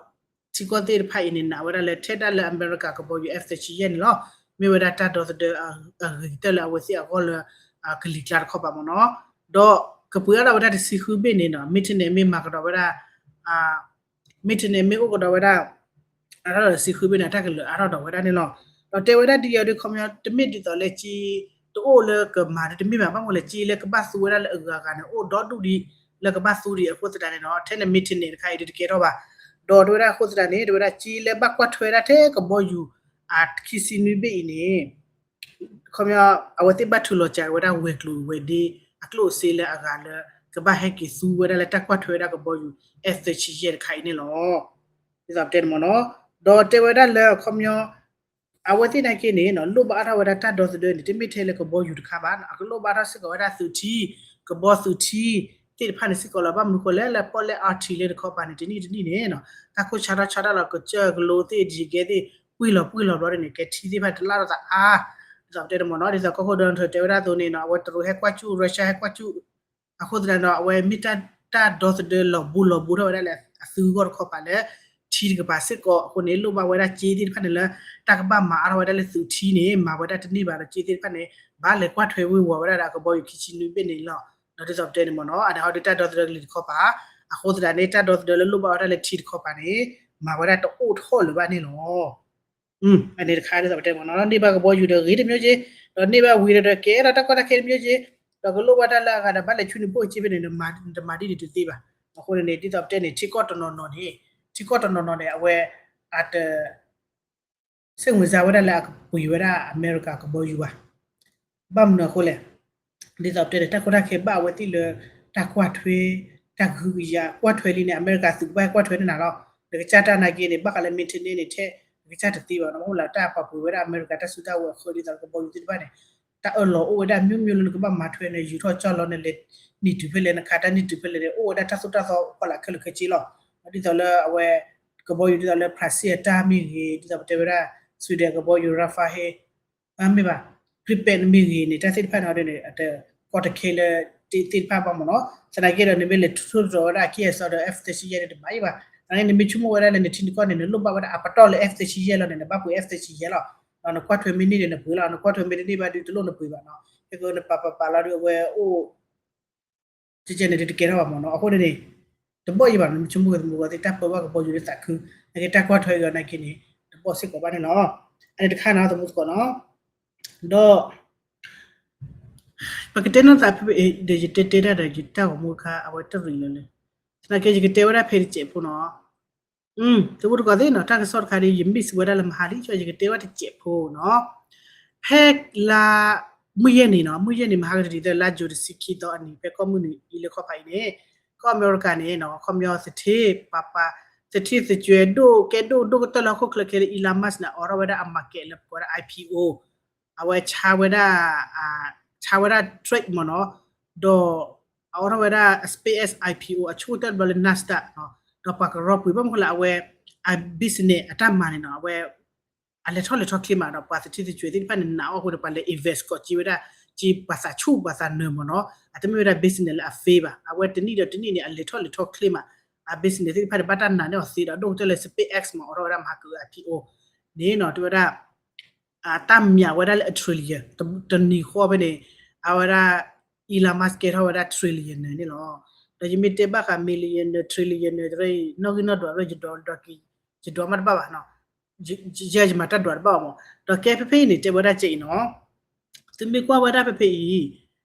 ဒီးထံကီၢ်သ့ၣ်တဖၣ်အံၤန့ၣ် နာ်ဝဲဒၣ်လၢထဲဒၣ်လၢအမဲရကၤကဘီယူၤ F thirty-eight န့ၣ်လီၤ. မ့ၢ်ဝဲဒၣ်တၢ်ဒီသဒၢအဂ့ၤကတၢၢ်လၢအဝဲသ့ၣ်အဂီၢ်လၢ ကလံၤကျါတခီပၤမ့ၢ်နီၤ. ဒီးကပှ့ၤအါထီၣ်ဝဲဒၣ်တဆံဃုဘ့ၣ်န့ၣ်ဒီး maintenance မ့ၢ်မၤကဒီးဝဲဒၣ် maintenance မ့ၢ်အိၣ်ကဒီးဝဲဒၣ် အါထီၣ်ဒီးတဆံဃုဘ့ၣ်န့ၣ် တၢ်ကလၢာ်အါထီၣ်ဒီးဝဲဒၣ်န့ၣ်လီၤ. ဒီးတဲဝဲဒၣ်ဒ်အံၤဒီး ခီပညီ တမ့ၢ်ဒ်သိးလၢက့ တအိၣ်လၢကမၤဒီးတမ့ၢ်ဘၣ်, ဘၣ်မနုၤလဲၣ် က့လၢကဘၣ်သူဝဲဒၣ်လၢအဂၤဂၤန့ၣ် အိၣ်ဒီဒူၣ်ဒံး လၢကဘၣ်သူဒံးအဃိသတးန့ၣ်ဒီး ထဲန့ၣ် maintenance တခါအံၤဒုးတကဲထီၣ်ဘၣ်. ဒီးတဲဝဲဒၣ်အဃိသတးန့ၣ် တဲဝဲဒၣ်က့လၢဘၣ်ကွၢ်ထွဲဒၣ်ထဲကဘီယူၤ အခံဆံနွံဘ့ၣ်အံၤန့ၣ် ခီပညီ အဝဲသ့ၣ်ဘၣ်ထုးလီၤစှၤဝဲဒၣ်ဝဲၤကျိၤဝဲၤဒ့ အကျိၣ်အစ့လၢအဂၤလၢ ကဘၣ်ဟဲက့ၤသူဝဲဒၣ်လၢတၢ်ကွၢ်ထွဲဝဲဒၣ်ကဘီယူၤ F thirty-seven တခါအံၤန့ၣ်လီၤ. ဒ်သိးပတဲန့ၣ်မ့ၢ်နီၤ, ဒီးတဲဝဲဒၣ်လၢခီပညီ အဝဲသ့ၣ်နာ်က့န့ၣ် လိၣ်ဘၣ်အါထီၣ်ဝဲဒၣ်တၢ်ဒီသဒၢန့ၣ် တမ့ၢ်ထဲလၢကဘီယူၤတခါဘၣ်, အကလိၣ်ဘၣ်ထီၣ်စ့ၢ်ကီးဝဲဒၣ်သုးထံ, ကဘီသုးထံသ့ၣ်တဖၣ်န့ၣ်စ့ၢ်ကီးလီၤ. ဘၣ်မနုၤဃိလဲၣ် လၢပီၣ်လဲၣ် artillery လၢတခီပၤန့ၣ် တနံၣ်တနံၣ်န့ၣ် တၢ်ခိၣ်ဆါထီၣ်ဆါထီၣ်လီၤ ကစၢၢ်ကလိသ့ၣ် ယံၤကဲသ့ၣ် ပှံၢ်လီၤပှံၢ်လီၤဘျီန့ၣ် ကဲထံသ့ၣ်တဖၣ်တလၢ်ထီၣ်သးအါ, ဒ်သိးပတဲန့ၣ်မ့ၢ်နီၤ, ဒ်သိးကီၢ်ခိၣ် Donald Trump တဲဝဲဒၣ်အသိးန့ၣ်နီၤ အဝဲတရူးဟဲကွၢ်စူၣ် Russia ဟဲကွၢ်စူၣ် အဃိသတးဒီး အဝဲမ့ၢ်တၢ်ဒီသဒၢလီၤဘူးလီၤဘူးထီၣ်ဝဲဒၣ်လၢအသုးဂီၢ်တခီပၤလၢ ထံတကပၤစ့ၢ်ကီးအဃိန့ၣ် လိၣ်ဘၣ်ဝဲဒၣ်စ့သ့ၣ်တဖၣ်န့ၣ်လၢ တၢ်ကဘၣ်မၤအါထီၣ်ဝဲဒၣ်လၢသုးထံန့ၣ် မၤဝဲဒၣ်တန့ၢ်ဘၣ်ဒီး စ့သ့ၣ်တဖၣ်န့ၣ် ဘၣ်လဲၤကွၢ်ထွဲဝ့ၤဝီၤဝဲဒၣ်ဒီးကဘီယူၤခံဆံနွံဘ့ၣ်န့ၣ်လီၤ. ဒီးဒ်သိးပတဲန့ၣ်မ့ၢ်နီၤ အဒဟီဒုးတၢ်ဒီသဒၢကလံၤတခီပၤ အဃိသတးန့ၣ် တၢ်ဒီသဒၢလၢလိၣ်ဘၣ်ဝဲဒၣ်လၢထံတခီပၤန့ၣ် မၤဝဲဒၣ်တအိၣ်ထီၣ်လၢၤဘၣ်န့ၣ်လီၤ. အန့ၣ်တခါဒ်သိးပတဲမ့ၢ်နီၤ န့ၢ်ဘၣ်ကဘီယူၤဒီးဂ့ၤတမျိုးက့, ဒီးန့ၢ်ဘၣ်ဝ့ၤဒီးကဲထီၣ်တၢ်ကီတၢ်ခဲတမျိုးက့, ဒီးကလိၣ်ဘၣ်တၢ်လၢအဂၤဒီးဘၣ်လဲၤဆူနဘိၣ်က့ဖဲန့ၣ် နတမၤဒ်န့ၣ်တသ့ဘၣ်. အဃိန့ၣ် ဒ်သိးပတဲန့ၣ် ထံကီၢ်တနီၤနီၤန့ၣ် ထံကီၢ်တနီၤနီၤန့ၣ် အဝဲ အတ စိတ်ဝင်စားဝဲဒၣ်လၢအကပှ့ၤဝဲဒၣ်အမဲရကၤကဘီယူၤဘၣ်. ဘၣ်မနုၤအဃိလဲၣ်, ဒ်သိးပတဲန့ၣ် တၢ်ကီတၢ်ခဲဘၣ်အဝဲသ့ၣ်လၢ တၢ်ကွၢ်ထွဲ တၢ်ကဟုကယာ် ကွၢ်ထွဲလံန့ၣ် အမဲရကၤသုးကဘၣ်ဟဲကွၢ်ထွဲန့ၣ်နၤလီၤ. နကစၢ်တၢ်နာ်က့န့ၣ် ဘၣ်ဃးလၢ maintenance န့ၣ် ထဲ နကစၢ်တသ့ဘၣ်နီၤ. မ့ၢ်လၢတၢ်ပာ်ပှ့ၤဝဲဒၣ်အမဲရကၤတၢ်စုတၢ်ဝဲၤအဃၢဒ်သိးကဘီယူၤသ့ၣ်တဖၣ်န့ၣ် တၢ်အၢၣ်လီၤအိၣ်ဝဲဒၣ် မျိုးမျိုး လၢနကဘၣ်မၤထွဲန့ၣ် ယူၤထီၣ်ကၠီၣ်လီၤ နလဲၤနံၤတုၤဖဲလဲၣ် နခးတၢ်နံၤတုၤဖဲလဲၣ်န့ၣ် အိၣ်ဝဲဒၣ်တၢ်သိၣ်တၢ်သီအဖီလာ်ခဲလၢာ်ခဲဆ့လီၤ. ဒ်သိးလၢအဝဲ ကဘီယူၤဒ်သိးလၢ Brussels အတၢ်မ့ၢ်ဂ့ၤ ဒ်သိးပတဲဝဲဒၣ် Sweden ကဘီယူၤ Rafale မ့ၢ်ဘၣ် Gripen မ့ၢ်ဂ့ၤန့ၣ် တၢ်သ့ၣ်တဖၣ်န့ၣ်န့ၣ် အတကီတခဲလၢ သ့ၣ်တဖၣ်ဘၣ်မ့ၢ်နီၤ. သနာ်က့ဒီး နမ့ၢ်လဲၤထိၣ်သတြီၤဝဲဒၣ်အကံၢ်အစီဒီး F thirty-seven န့ၣ် တမၤအံၤဘၣ်. သနာ်က့ နမ့ၢ်ဆိကမိၣ်ဝဲဒၣ်လၢနထံနကီၢ်န့ၣ် နလိၣ်ဘၣ်ဝဲဒၣ်အပတီၢ်လၢ F thirty-seven လီၤန့ၣ် နဘၣ်ပှ့ၤ F thirty-seven လီၤ. ဒီးနကွၢ်ထွဲမ့ၢ်န့ၢ်ဒီးနပှ့ၤလီၤ နကွၢ်ထွဲမ့ၢ်တန့ၢ်ဘၣ်ဒီးတလိၣ်နပှ့ၤဘၣ်နီၤ. ဟဲကနပာ်ပာ်ပာ်လီၤဒီးအဝဲအိၣ် ကဲကဲန့ၣ်ဒုးတကဲထီၣ်ဘၣ်မ့ၢ်နီၤ. အဃိန့ၣ်န့ၣ် တဘီၣ်ယံၤဘၣ်နီၤ မ့ၢ်ဆိကမိၣ်ဝဲသမူသကိးသ့ၣ် တၢ်ပၢဘၣ်ကဘီယူၤလၢသးခု နာ်က့တၢ်ကွၢ်ထွဲအံၤအီၤနာ်က့န့ၣ် တဘီၣ်စ့ၢ်ကီးဘၣ်န့ၣ်လီၤ. အန့ၣ်တခါနီၤ သမူသကိးနီၤ. ဒီး ပကတဲနီၢ်သးဖဲဖဲအံၤဒီး ယတဲတဲဒၣ်ဒီး ယတၢ်ဂီၤမူတခါ အဝဲတရံးလၢၤလၢ သနာ်က့ ယကတဲဝဲဒၣ်ဖဲတစဲးဖိနီၤ. သမူသကိးသ့ၣ်နီၤ တၢ်ကစီၣ်တခါဒီး ယ miss ဝဲဒၣ်လၢမဟါလံ ယကတဲဝဲတစဲးဖိနီၤ. ဖဲလါ မုၢ်ယဲၢ်နံၤနီၤ မုၢ်ယဲၢ်နံၤ မဟါကတနံၤသၢ လါ June တဆံခံသီအနံၤ ဖဲကီၢ်မုၢ်နံၤအံၤလၢခီဖးအံၤန့ၣ် ကီၢ်အမဲရကၤန့ၣ်နီၤ ခီပညီသထ့ ပှၤပှၤ သထ့သကွဲးဒိၣ်ကဲဒိၣ်ဒိၣ်ကတၢၢ်လၢဟီၣ်ခိၣ်ချၢခဲလၢာ် Elon Musk န့ၣ် အိးထီၣ်ဝဲဒၣ်အ market လၢပကိးဝဲဒၣ် I P O အဝဲဆါဝဲဒၣ် ဆါဝဲဒၣ် trade မ့ၢ်နီၤ. ဒီး အအိးထီၣ်ဝဲဒၣ် SpaceX I P O အဆိကတၢၢ်တဘျီလၢ Nasdaq နီၤ. ဒီးပှၤကရီပှ့ၤ ဘၣ်မနုၤဃိလၢအဝဲ အ business အတၢ်မၤန့ၣ်နီၤ အဝဲ အလဲၤထီၣ်လဲၤထီၣ်ချ့မးဒီး ပှၤသထ့သကွဲးသ့ၣ်တဖၣ်န့ၣ် နာ်အီၣ်အဃိန့ၣ် ပှၤလဲၤ invest ကိးက့ၤဝဲဒၣ် က့ၤပှၤသးဆူၣ်ပှၤသးနၢၤမ့ၢ်နီၤ. အတမ့ၢ်ဝဲဒၣ် business လၢအ fail ဘၣ်. အဝဲတနံၣ်ဒီးတနံၣ်န့ၣ် အလဲၤထီၣ်လဲၤထီၣ်ချ့မး အ business သ့ၣ်တဖၣ်န့ၣ် ဘၣ်တၢ်နာ်န့ၢ်အီၤသ့ဒီး ဒိၣ်ကတၢၢ်လၢ SpaceX မ့ၢ်အိးထီၣ်ဝဲဒၣ်မဟါက I P O န့ၣ်နီၤ တဲဝဲဒၣ် တၢ်မၤဝဲဒၣ်လၢ a trillion တနံၤဃီဖဲန့ၣ် အဝဲဒၣ် Elon Musk ကဲထီၣ်ဝဲဒၣ် trillionaire န့ၣ်လီၤ. ဒီးယမ့ၢ်တဲဘၣ်ဃး millionaire trillionaire တရၢအံၤ နီၣ်ဂံၢ်နီၣ်ဒွးတရၢ ယဒွးမးတဘၣ်ဘၣ်နီၤ. ယမၤတၢ်ဒွးတဘၣ်ဘၣ်မး. ဒီးကဲဖဲဖဲအံၤန့ၣ် တဲဝဲဒၣ်ကဲအံၤနီၤ သုမ့ၢ်ကွၢ်ဝဲဒၣ်ဖဲဖဲအံၤ ဟီၣ်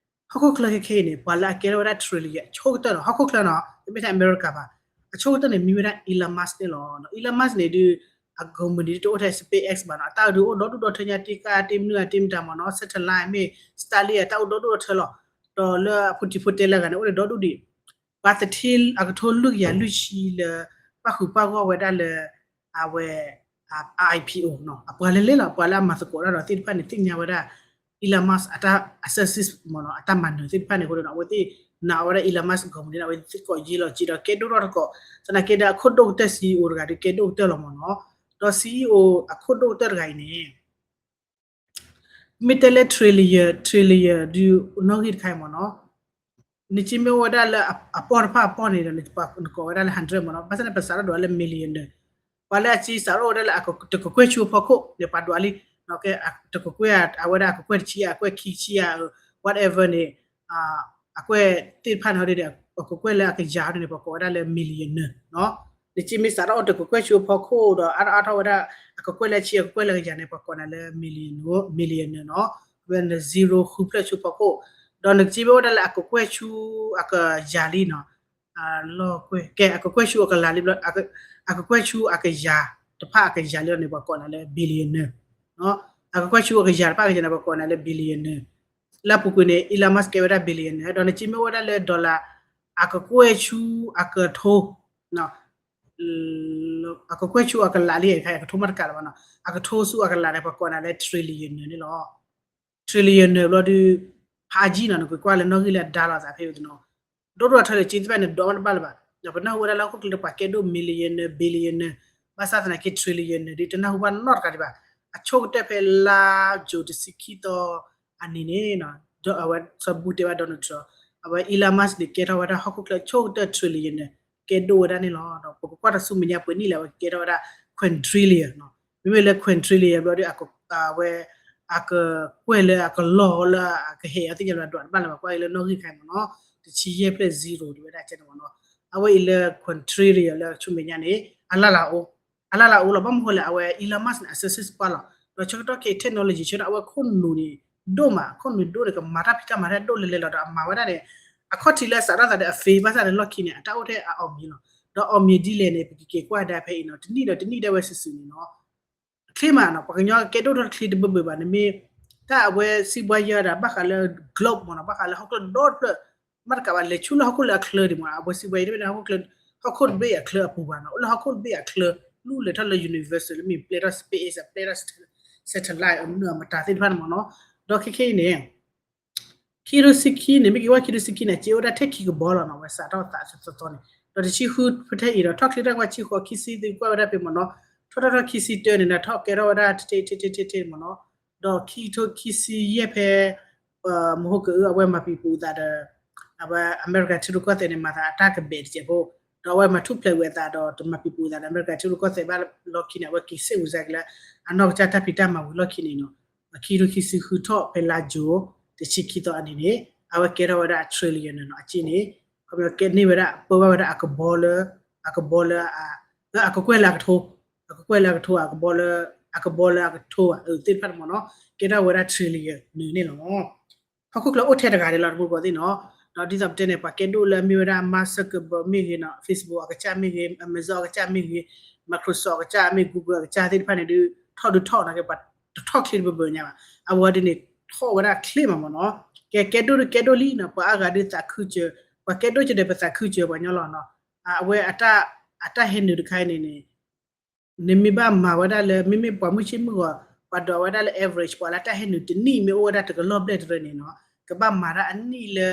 ခိၣ်ချၢခဲခဲအံၤန့ၣ် ပှၤလၢအကဲထီၣ်ဝဲဒၣ် trillionaire အဆိကတၢၢ်နီၤ ဟီၣ်ခိၣ်ချၢနီၤ တမ့ၢ်ထဲအမဲရကၤဘၣ် အဆိကတၢၢ်န့ၣ် မ့ၢ်ဝဲဒၣ် Elon Musk န့ၣ်လီၤ. Elon Musk န့ၣ်ဒုး အ company တအိၣ်ထဲ SpaceX ဘၣ်နီၤ အတၢ်အဒုးအိၣ်ဒီဒူၣ်ဒီထၢညါ တ့ကါတ့မနုၤအတ့မတၤမ့ၢ်နီၤ satellite မ့ၢ် Starlink အတၢ်အိၣ်ဒီဒူၣ်ဒီထၢလီၤ. ဒီးလၢအဖိတံၤဖိတဲလၢအဂၤန့ၣ် အိၣ်ဒီးဒီဒူၣ်ဒံး ပှၤသထ့အကထိလွံၢ်ကယၤလွံၢ်ဆံလၢ ပၣ်ဃုာ်ပၣ်ဂီၢ်ဝဲဒၣ်လၢ အဝဲ I P O နီၤ အပှၤလဲၤလဲၤလီၤ ပှၤလၢအမၤသကိးတၢ်ဒီးသ့ၣ်တဖၣ်န့ၣ် သ့ၣ်ညါဝဲဒၣ် Elon Musk အတၢ် အ service မ့ၢ်နီၤ အတၢ်မၤနၢၤသ့ၣ်တဖၣ်န့ၣ်အဃိဒီး အဝဲသ့ၣ်နာ်အီၤဝဲဒၣ် Elon Musk company န့ၣ် အဝဲသ့ၣ်ကိးယ့လီၤက့ဒီး ကဲဒိၣ်ထီၣ်တကိး သနာ်က့ဒီး အခိၣ်ဒိၣ်ကတၢၢ် CEO တဂၤဒီး ကဲဒိၣ်ကတၢၢ်လီၤမ့ၢ်နီၤ. ဒီး CEO အခိၣ်ဒိၣ်ကတၢၢ်တဂၤအံၤန့ၣ် မ့ၢ်တဲလၢ trillion trillion ဒုးနီၣ်ဂံၢ်တခါအံၤမ့ၢ်နီၤ နစ့မ့ၢ်အိၣ်ဝဲဒၣ်လၢအပီၢ်တဖၣ်အပီၢ်န့ၣ်ဒီး နကိးဝဲဒၣ်လၢ hundred မ့ၢ်နီၤ ဘၣ်ဆၣ်န့ၣ် ပစးထီၣ်ဒွးလၢ millionaire ပှၤလၢအစ့စးထီၣ်ဝဲဒၣ်လၢအကကွဲၢ်ဆူအဖီခိၣ်န့ၣ် ပှၤဒွးလံ တကကွဲၢ် အဝဲဒၣ်အကကွဲၢ်တဆံ အကကွဲၢ်ခံဆံ whatever န့ၣ် အကွဲၢ်သ့ၣ်တဖၣ်န့ၣ် အကကွဲၢ်လၢအကယၤန့ၣ် ပှၤကိးဝဲဒၣ်လၢ millionaire နီၤ နစ့မ့ၢ်စးထီၣ်အိၣ်တကကွဲၢ်ဆူအဖီခိၣ်ဒီး အါထီၣ်အါထီၣ်ဝဲဒၣ် အကကွဲၢ်လၢအဆံ အကကွဲၢ်လၢအကယၤန့ၣ် ပှၤကိးနၤလၢ millionaire နီၤ ဝဲန့ၣ် zero ဃုဖျၢၣ်ဆူဖီခိၣ် ဒီးနစ့မ့ၢ်အိၣ်ဒၣ်လၢအကကွဲၢ်ဆူအကယၤလံနီၤ လီၢ်ကွဲၢ် ကဲ အကကွဲၢ်ဆူအကလၤလံဘျီ အကကွဲၢ်ဆူအကယၤတဖၣ်အကယၤလံန့ၣ် ပှၤကိးနၤလၢ billionaire အကကွဲၢ်ဆူအကယၤတဖၣ်ကယၤန့ၣ် ပှၤကိးနၤလၢ billionaire, လၢအပူၤကွံာ်န့ၣ် Elon Musk ကဲဝဲဒၣ် billionaire ဒီးနက့မ့ၢ်အိၣ်ဝဲဒၣ်လၢ dollar အကကွဲၢ်ဆူအကထိ အကကွဲၢ်ဆူအကလးလံ အကထိမ့ၢ်တကးလၢၤဘၣ်နီၤ အကထိဆူအကလးန့ၣ် ပှၤကိးနၤလၢ trillionaire န့ၣ်လီၤ. trillionaire ဘျီဒုး ဖးကံနီၤ နကွၢ်လၢနီၣ်ဂံၢ်လၢအဒါလီၤသးဖဲအံၤနီၤ ဒိၣ်ဒိၣ်ထီၣ်လၢက့သ့ၣ်တဖၣ်န့ၣ် ဒိးဘၣ်တဘၣ်လၢၤဘၣ်. ဒီးပနၢ်ဟူဝဲဒၣ်လၢဟီၣ်ခိၣ်ချၢဒီးပှၤကဲဒိၣ် millionaire billionaire ဘၣ်ဆၣ်သနာ်က့ trillionaire ဒုးတနၢ်ဟူဘၣ်နီတဂၤဒံးဘၣ်. အဆိကတၢၢ်ဖဲလါယူၤတဆံခံသီအနံၤန့ၣ် အဝဲစီၤဘူၣ်တဲဘၣ် Donald Trump အဝဲ Elon Musk န့ၣ် ကဲထီၣ်ဝဲဒၣ်ဟီၣ်ခိၣ်ချၢဆိကတၢၢ် trillionaire ကဲဒိၣ်ဝဲဒၣ်န့ၣ်လီၤ. ဒီးပကကွၢ်တၢ်ဆူမဲာ်ညါပှဲၤနံၣ်လဲၣ် အဝဲကဲထီၣ်ဝဲဒၣ် quintillion နီၤ. မ့မ့ၢ်လၢ quintillion ဘျီဒီး အဝဲ အကကွဲၢ်လၢအကလီၢ်လၢအကဟဲအီၤသ့ၣ်ညါလၢ ဒွးတဘၣ်လၢၤဘၣ် ကွၢ်အံၤလၢနီၣ်ဂံၢ်ခါအံၤမ့ၢ်နီၤ တဆံယဲၢ်ဖျၢၣ် zero ဒ်ဝဲဒၣ်ကဲန့ၣ်မ့ၢ်နီၤ. အဝဲအံၤလၢ quintillion လၢဆူမဲာ်ညါန့ၣ် အလၢ်လၢ်အိၣ် အလၢ်လၢ်အိၣ်လီၤ. ဘၣ်မနုၤဃိလဲၣ် အဝဲ Elon Musk န့ၣ် အ success ပှၢ်လီၤ. ဒီးဆၢကတီၢ်ခဲအံၤ technology ဆၢကတီၢ် အဝဲခိၣ်နူာ်န့ၣ် ဒိၣ်မး ခိၣ်နူာ်ဒိၣ်န့ၣ် ကမၤတၢ်ဖံးတၢ်မၤတၢ်ဒိၣ်လဲၤလဲၤလီၤ. ဒီးအမၤဝဲဒၣ်န့ၣ် အခီၣ်ထံးလၢအစးထီၣ်သးဒီးအ fail ဘၣ်ဆၣ်န့ၣ် လီၢ်ခံန့ၣ် အတၢ်အိၣ်ထဲအအီၣ်မံၤလီၤ. ဒီးအီၣ်မံၤဒ်လဲၣ်န့ၣ် ပကက့ၤကွၢ်ဒၣ်ဖဲအံၤနီၤ တနံၣ်ဒီးတနံၣ်ဒၣ်ဝဲစုာ်စုာ်န့ၣ်နီၤ ချ့မးနီၤ ပှၤကညီကဲဒိၣ်ထီၣ်တချ့တဘၢဘၢဘၣ် နမ့ၢ် တၢ်အဝဲစံးဘှါယၢၤဒၣ် ဘၣ်ဃးလၢ globe မ့ၢ်နီၤ ဘၣ်ဃးလၢဟီၣ်ခိၣ်ချၢဒီတဖျၢၣ် မ့ၢ်တကးဘၣ် လဲၤဆူလၢဟီၣ်ခိၣ်လၢအချၢဒံးမ့ၢ်နီၤ အဝဲစံးဘှါယၢၤတမ့ၢ်လၢဟီၣ်ခိၣ်ချၢ ဟီၣ်ခိၣ်တဘ့ၣ်အချၢအပူၤဘၣ်နီၤ အိၣ်လၢဟီၣ်ခိၣ်တဘ့ၣ်အချၢ လူၢ်လဲၤထီၣ်လၢ universe လၢမ့ၢ်ပျဲထီၣ် space အပျဲထီၣ် satellite အမနုၤအမတၤသ့ၣ်တဖၣ်န့ၣ်မ့ၢ်နီၤ ဒီးခဲခဲအံၤန့ၣ် ခံထိဆံခံန့ၣ် မ့ၢ်က့ၤဝဲခံထိဆံခံန့ၣ် က့ၤအိၣ်ဒၣ်ထဲခံကဘီလီၤနီၤ အဝဲစးထီၣ်သးသီသီန့ၣ် ဒီးတဆံဃုဖဲထဲအံၤဒီး ထီၣ်ချ့တၢ်ကွၢ်ဆံဃိး ခံဆံသ့ကွၢ်ဝဲဒၣ်ဖဲမ့ၢ်နီၤ ထီၣ်ထီၣ်ထီၣ်ခံဆံတၢန့ၣ်ဒီး ထီၣ်ကဲထီၣ်ဝဲဒၣ်ထဲထဲထဲထဲထဲမ့ၢ်နီၤ ဒီးခံထိခံဆံယဲၢ်ဖဲ မဟိကအၢ အဝဲမၤပံၤပူၤအသးဒီး အဝဲအမဲရကၤထံရူၢ်ကီၢ်သဲးန့ၣ် မၤသးအတၢ်ကဘဲးတစဲးဖိ ဒီးအဝဲမၤထူၣ်ဖျဲးဝံၤအသးဒီး တမၤပံၤပူၤအသးဒီး အမဲရကၤထံရူၢ်ကီၢ်သဲးဘၣ်လီၢ်ခံန့ၣ် အဝဲက့ၤစဲးဝံၤစါက့ၤလၢ အနီၢ်ကစၢ်တၢ်ဖံးတၢ်မၤဝံၤလီၢ်ခံန့ၣ်နီၤ ခံထိခံဆံဃုထီၣ်ဖဲလါယူၤ တဆံခံသီအနံၤန့ၣ် အဝဲကဲထီၣ်ဝဲဒၣ် trillionaire နီၤ အစ့န့ၣ် ခီပညီကဲန့ၢ်ဝဲဒၣ် ပၢဘၣ်ဝဲဒၣ်အကဘီလၢ အကဘီလၢ အကကွဲၢ်လၢအကထိ အကကွဲၢ်လၢအကထိ အကဘီလၢ အကဘီလၢအကထိဘၣ် အသ့ၣ်တဖၣ်န့ၣ်မ့ၢ်နီၤ ကဲထီၣ်ဝဲဒၣ် trillionaire န့ၣ်လီၤ. ဟီၣ်ခိၣ်ချၢအိၣ်ထဲတဂၤဒဲးလီၤ တမူတကိးသ့ၣ်နီၤ ဒီးဒ်သိးပတဲန့ၣ် ပှၤကဲဒိၣ်လၢအမ့ၢ်ဝဲဒၣ် Mark Zuckerberg မ့ၢ်ဂ့ၤနီၤ Facebook အကစၢ်မ့ၢ်ဂ့ၤ Amazon အကစၢ်မ့ၢ်ဂ့ၤ Microsoft အကစၢ်မ့ၢ် Google အကစၢ်သ့ၣ်တဖၣ်န့ၣ်ဒုး ထီၣ်ဒုးထီၣ်နီၤက့ ပှၤတထီၣ်ချ့တဘၢဘၢညါဘၣ် အဝဲဒ်န့ၣ် ထီၣ်ဝဲဒၣ်ချ့မးမ့ၢ်နီၤ ကဲကဲဒိၣ်ဒုးကဲဒိၣ်လံနီၤ ပှၤအါဂၤဒုးသးခုစၢၤ ပှၤကဲဒိၣ်စၢၤဒီးပသးခုစၢၤပှၤညီလီၤနီၤ အဝဲ အတၢ်ဟဲနုာ်တခါအံၤန့ၣ်န့ၣ် နမ့ၢ်ဘၣ်မၤဝဲဒၣ်လၢ မ့မ့ၢ်ပှၤမုၢ်ဆ့ၣ်မုၢ်ဂီၤ ပှၤဒိးဝဲဒၣ်လၢ average ပှၤလၢတၢ်ဟဲနုာ်တနံၣ်မ့ၢ်အိၣ်ဝဲဒၣ်တကလီၢ်ဘျဲၣ်တရၢန့ၣ်နီၤ ကဘၣ်မၤတၢ်အနံၣ်လၢ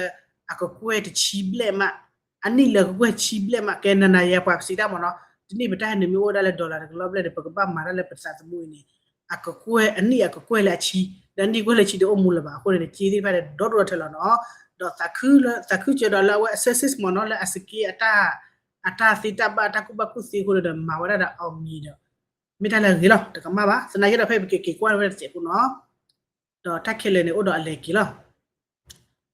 အကကွဲၢ်တဆံဘျဲၣ်မး အနံၣ်လၢအကကွဲၢ်ဆံဘျဲၣ်မး ကဲနၤနၤယၤပှၤပစံးတၢ်မ့ၢ်နီၤ တနံၣ်ပတၢ်ဟဲနုာ်မ့ၢ်အိၣ်ဝဲဒၣ်လၢ dollar တကလီၢ်ဘျဲၣ်ဒီး ပကဘၣ်မၤတၢ်လၢပသးသမူအံၤန့ၣ် အကကွဲၢ်အနံၣ်အကကွဲၢ်လၢအဆံ ဒီးအနံၣ်ကွဲၢ်လၢဆံတအိၣ်မူလၢၤဘၣ် အဃိန့ၣ် က့သ့ၣ်တဖၣ်ဒီး ဒီဒိၣ်ထီၣ်ထဲလီၤနီၤ ဒီးသးခုလၢ သးခုစၢၤဒီးလၢအဝဲအ success မ့ၢ်နီၤ လၢအစက့အတၢ် အတၢ်သ့တၢ်ဘၣ်တၢ်ကူၣ်ဘၣ်ကူၣ်သ့အဃိဒီး မၤဝဲဒၣ်ဒီးအီၣ်မံၤဒီး မ့ၢ်တၢ်လၢအဂ့ၤလီၤ တကမၣ်ဘၣ် သနာ်က့ဒီးဖဲပကက့ၤကွၢ်ဝဲဒၣ်တစဲးဖိနီၤ ဒီးတၢ်ခဲလၢာ်န့ၣ်အိၣ်ဒီးအလဲၤက့ၤလီၤ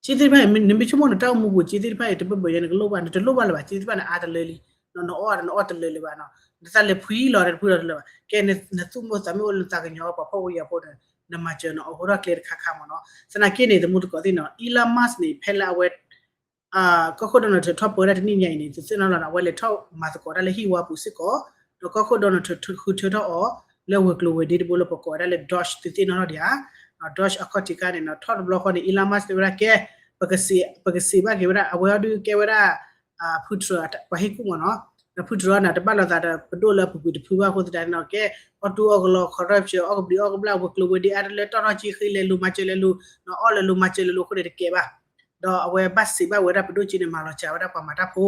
က့သ့ၣ်တဖၣ်အံၤ နမ့ၢ်ဆိကမိၣ်နတၢ်အိၣ်မူပူၤ က့သ့ၣ်တဖၣ်အံၤ တဘၢဘၢယဲ နကလိၣ်ဘၣ် နတလိၣ်ဘၣ်လၢၤဘၣ် က့သ့ၣ်တဖၣ်န့ၣ် အါတလၢလံ နအီၣ်နအီၣ်တလၢလၢၤဘၣ်နီၤ နသးလဲၤဖှံလီၤ တဖှံလီၤတလၢၤဘၣ် ကဲနသူၣ်မိၣ်သးမ့ၢ်အိၣ်လၢနသးကညီၤ ပှၤဖှီၣ်ဖိယာ်ဖိဒီး နမၤစၢၤနအီၣ်ဟိထီၣ်ကျဲတခါခါမ့ၢ်နီၤ သနာ်က့န့ၣ် တမူတကိးသ့ၣ်နီၤ Elon Musk န့ၣ် ဖဲလၢအဝဲ ကီၢ်ခိၣ် Donald Trump ထီၣ်ပၢဝဲဒၣ်တနံၣ်ညါအံၤန့ၣ် သုသ့ၣ်နီၣ်လီၤနီၤ အဝဲလဲၤထီၣ်မၤသကိးတၢ်လၢဟံၣ်ဝါပူၤစ့ၢ်ကီး ဒီးကီၢ်ခိၣ် Donald Trump ဃုထၢထီၣ်အီၤ လၢဝဲၤကျိၤဝဲၤဒ့တဘိလၢပကိးဝဲဒၣ်လၢ Doge သုသ့ၣ်နီၣ်ထီၣ်ဒံးဧါ Doge အခီၣ်ထံးခါန့ၣ်နီၤ ထီၣ်တဘျီဃီန့ၣ် Elon Musk တဲဝဲဒၣ်ကဲ ပကစံးဘၣ်က့ၤဝဲဒၣ် အဝဲအီၤဒုးကဲဝဲဒၣ် ဖုထြၢ ပှၤဟ့ၣ်ကူၣ်မ့ၢ်နီၤ ဒီးဖုထြၢန့ၣ် တဘၣ်လိာ်သးဒီးပဒိၣ်လၢအပူၤကွံာ်တဖုဘၣ်အဃိသတးန့ၣ်နီၤ ကဲ အီၣ်တူၢ်အီၣ်ကလီ corruption အီၣ်ကဘျံးအီၣ်ကဘျၣ် ဝဲၤကျိၤဝဲၤဒ့အါတလၢ တီၢ်ထီၣ်က့ဃ့လဲၤလိၤမၤစၢၤလဲၤလိၤ အီၣ်လဲၤလိၤမၤစၢၤလဲၤလိၤအဃိန့ၣ်တကဲဘၣ် ဒီးအဝဲဘၣ်စံးဘၣ်ဝဲဒၣ်ပဒိၣ်က့န့ၣ် မၤလီၤစှၤဝဲဒၣ်ပှၤမၤတၢ်ဖိ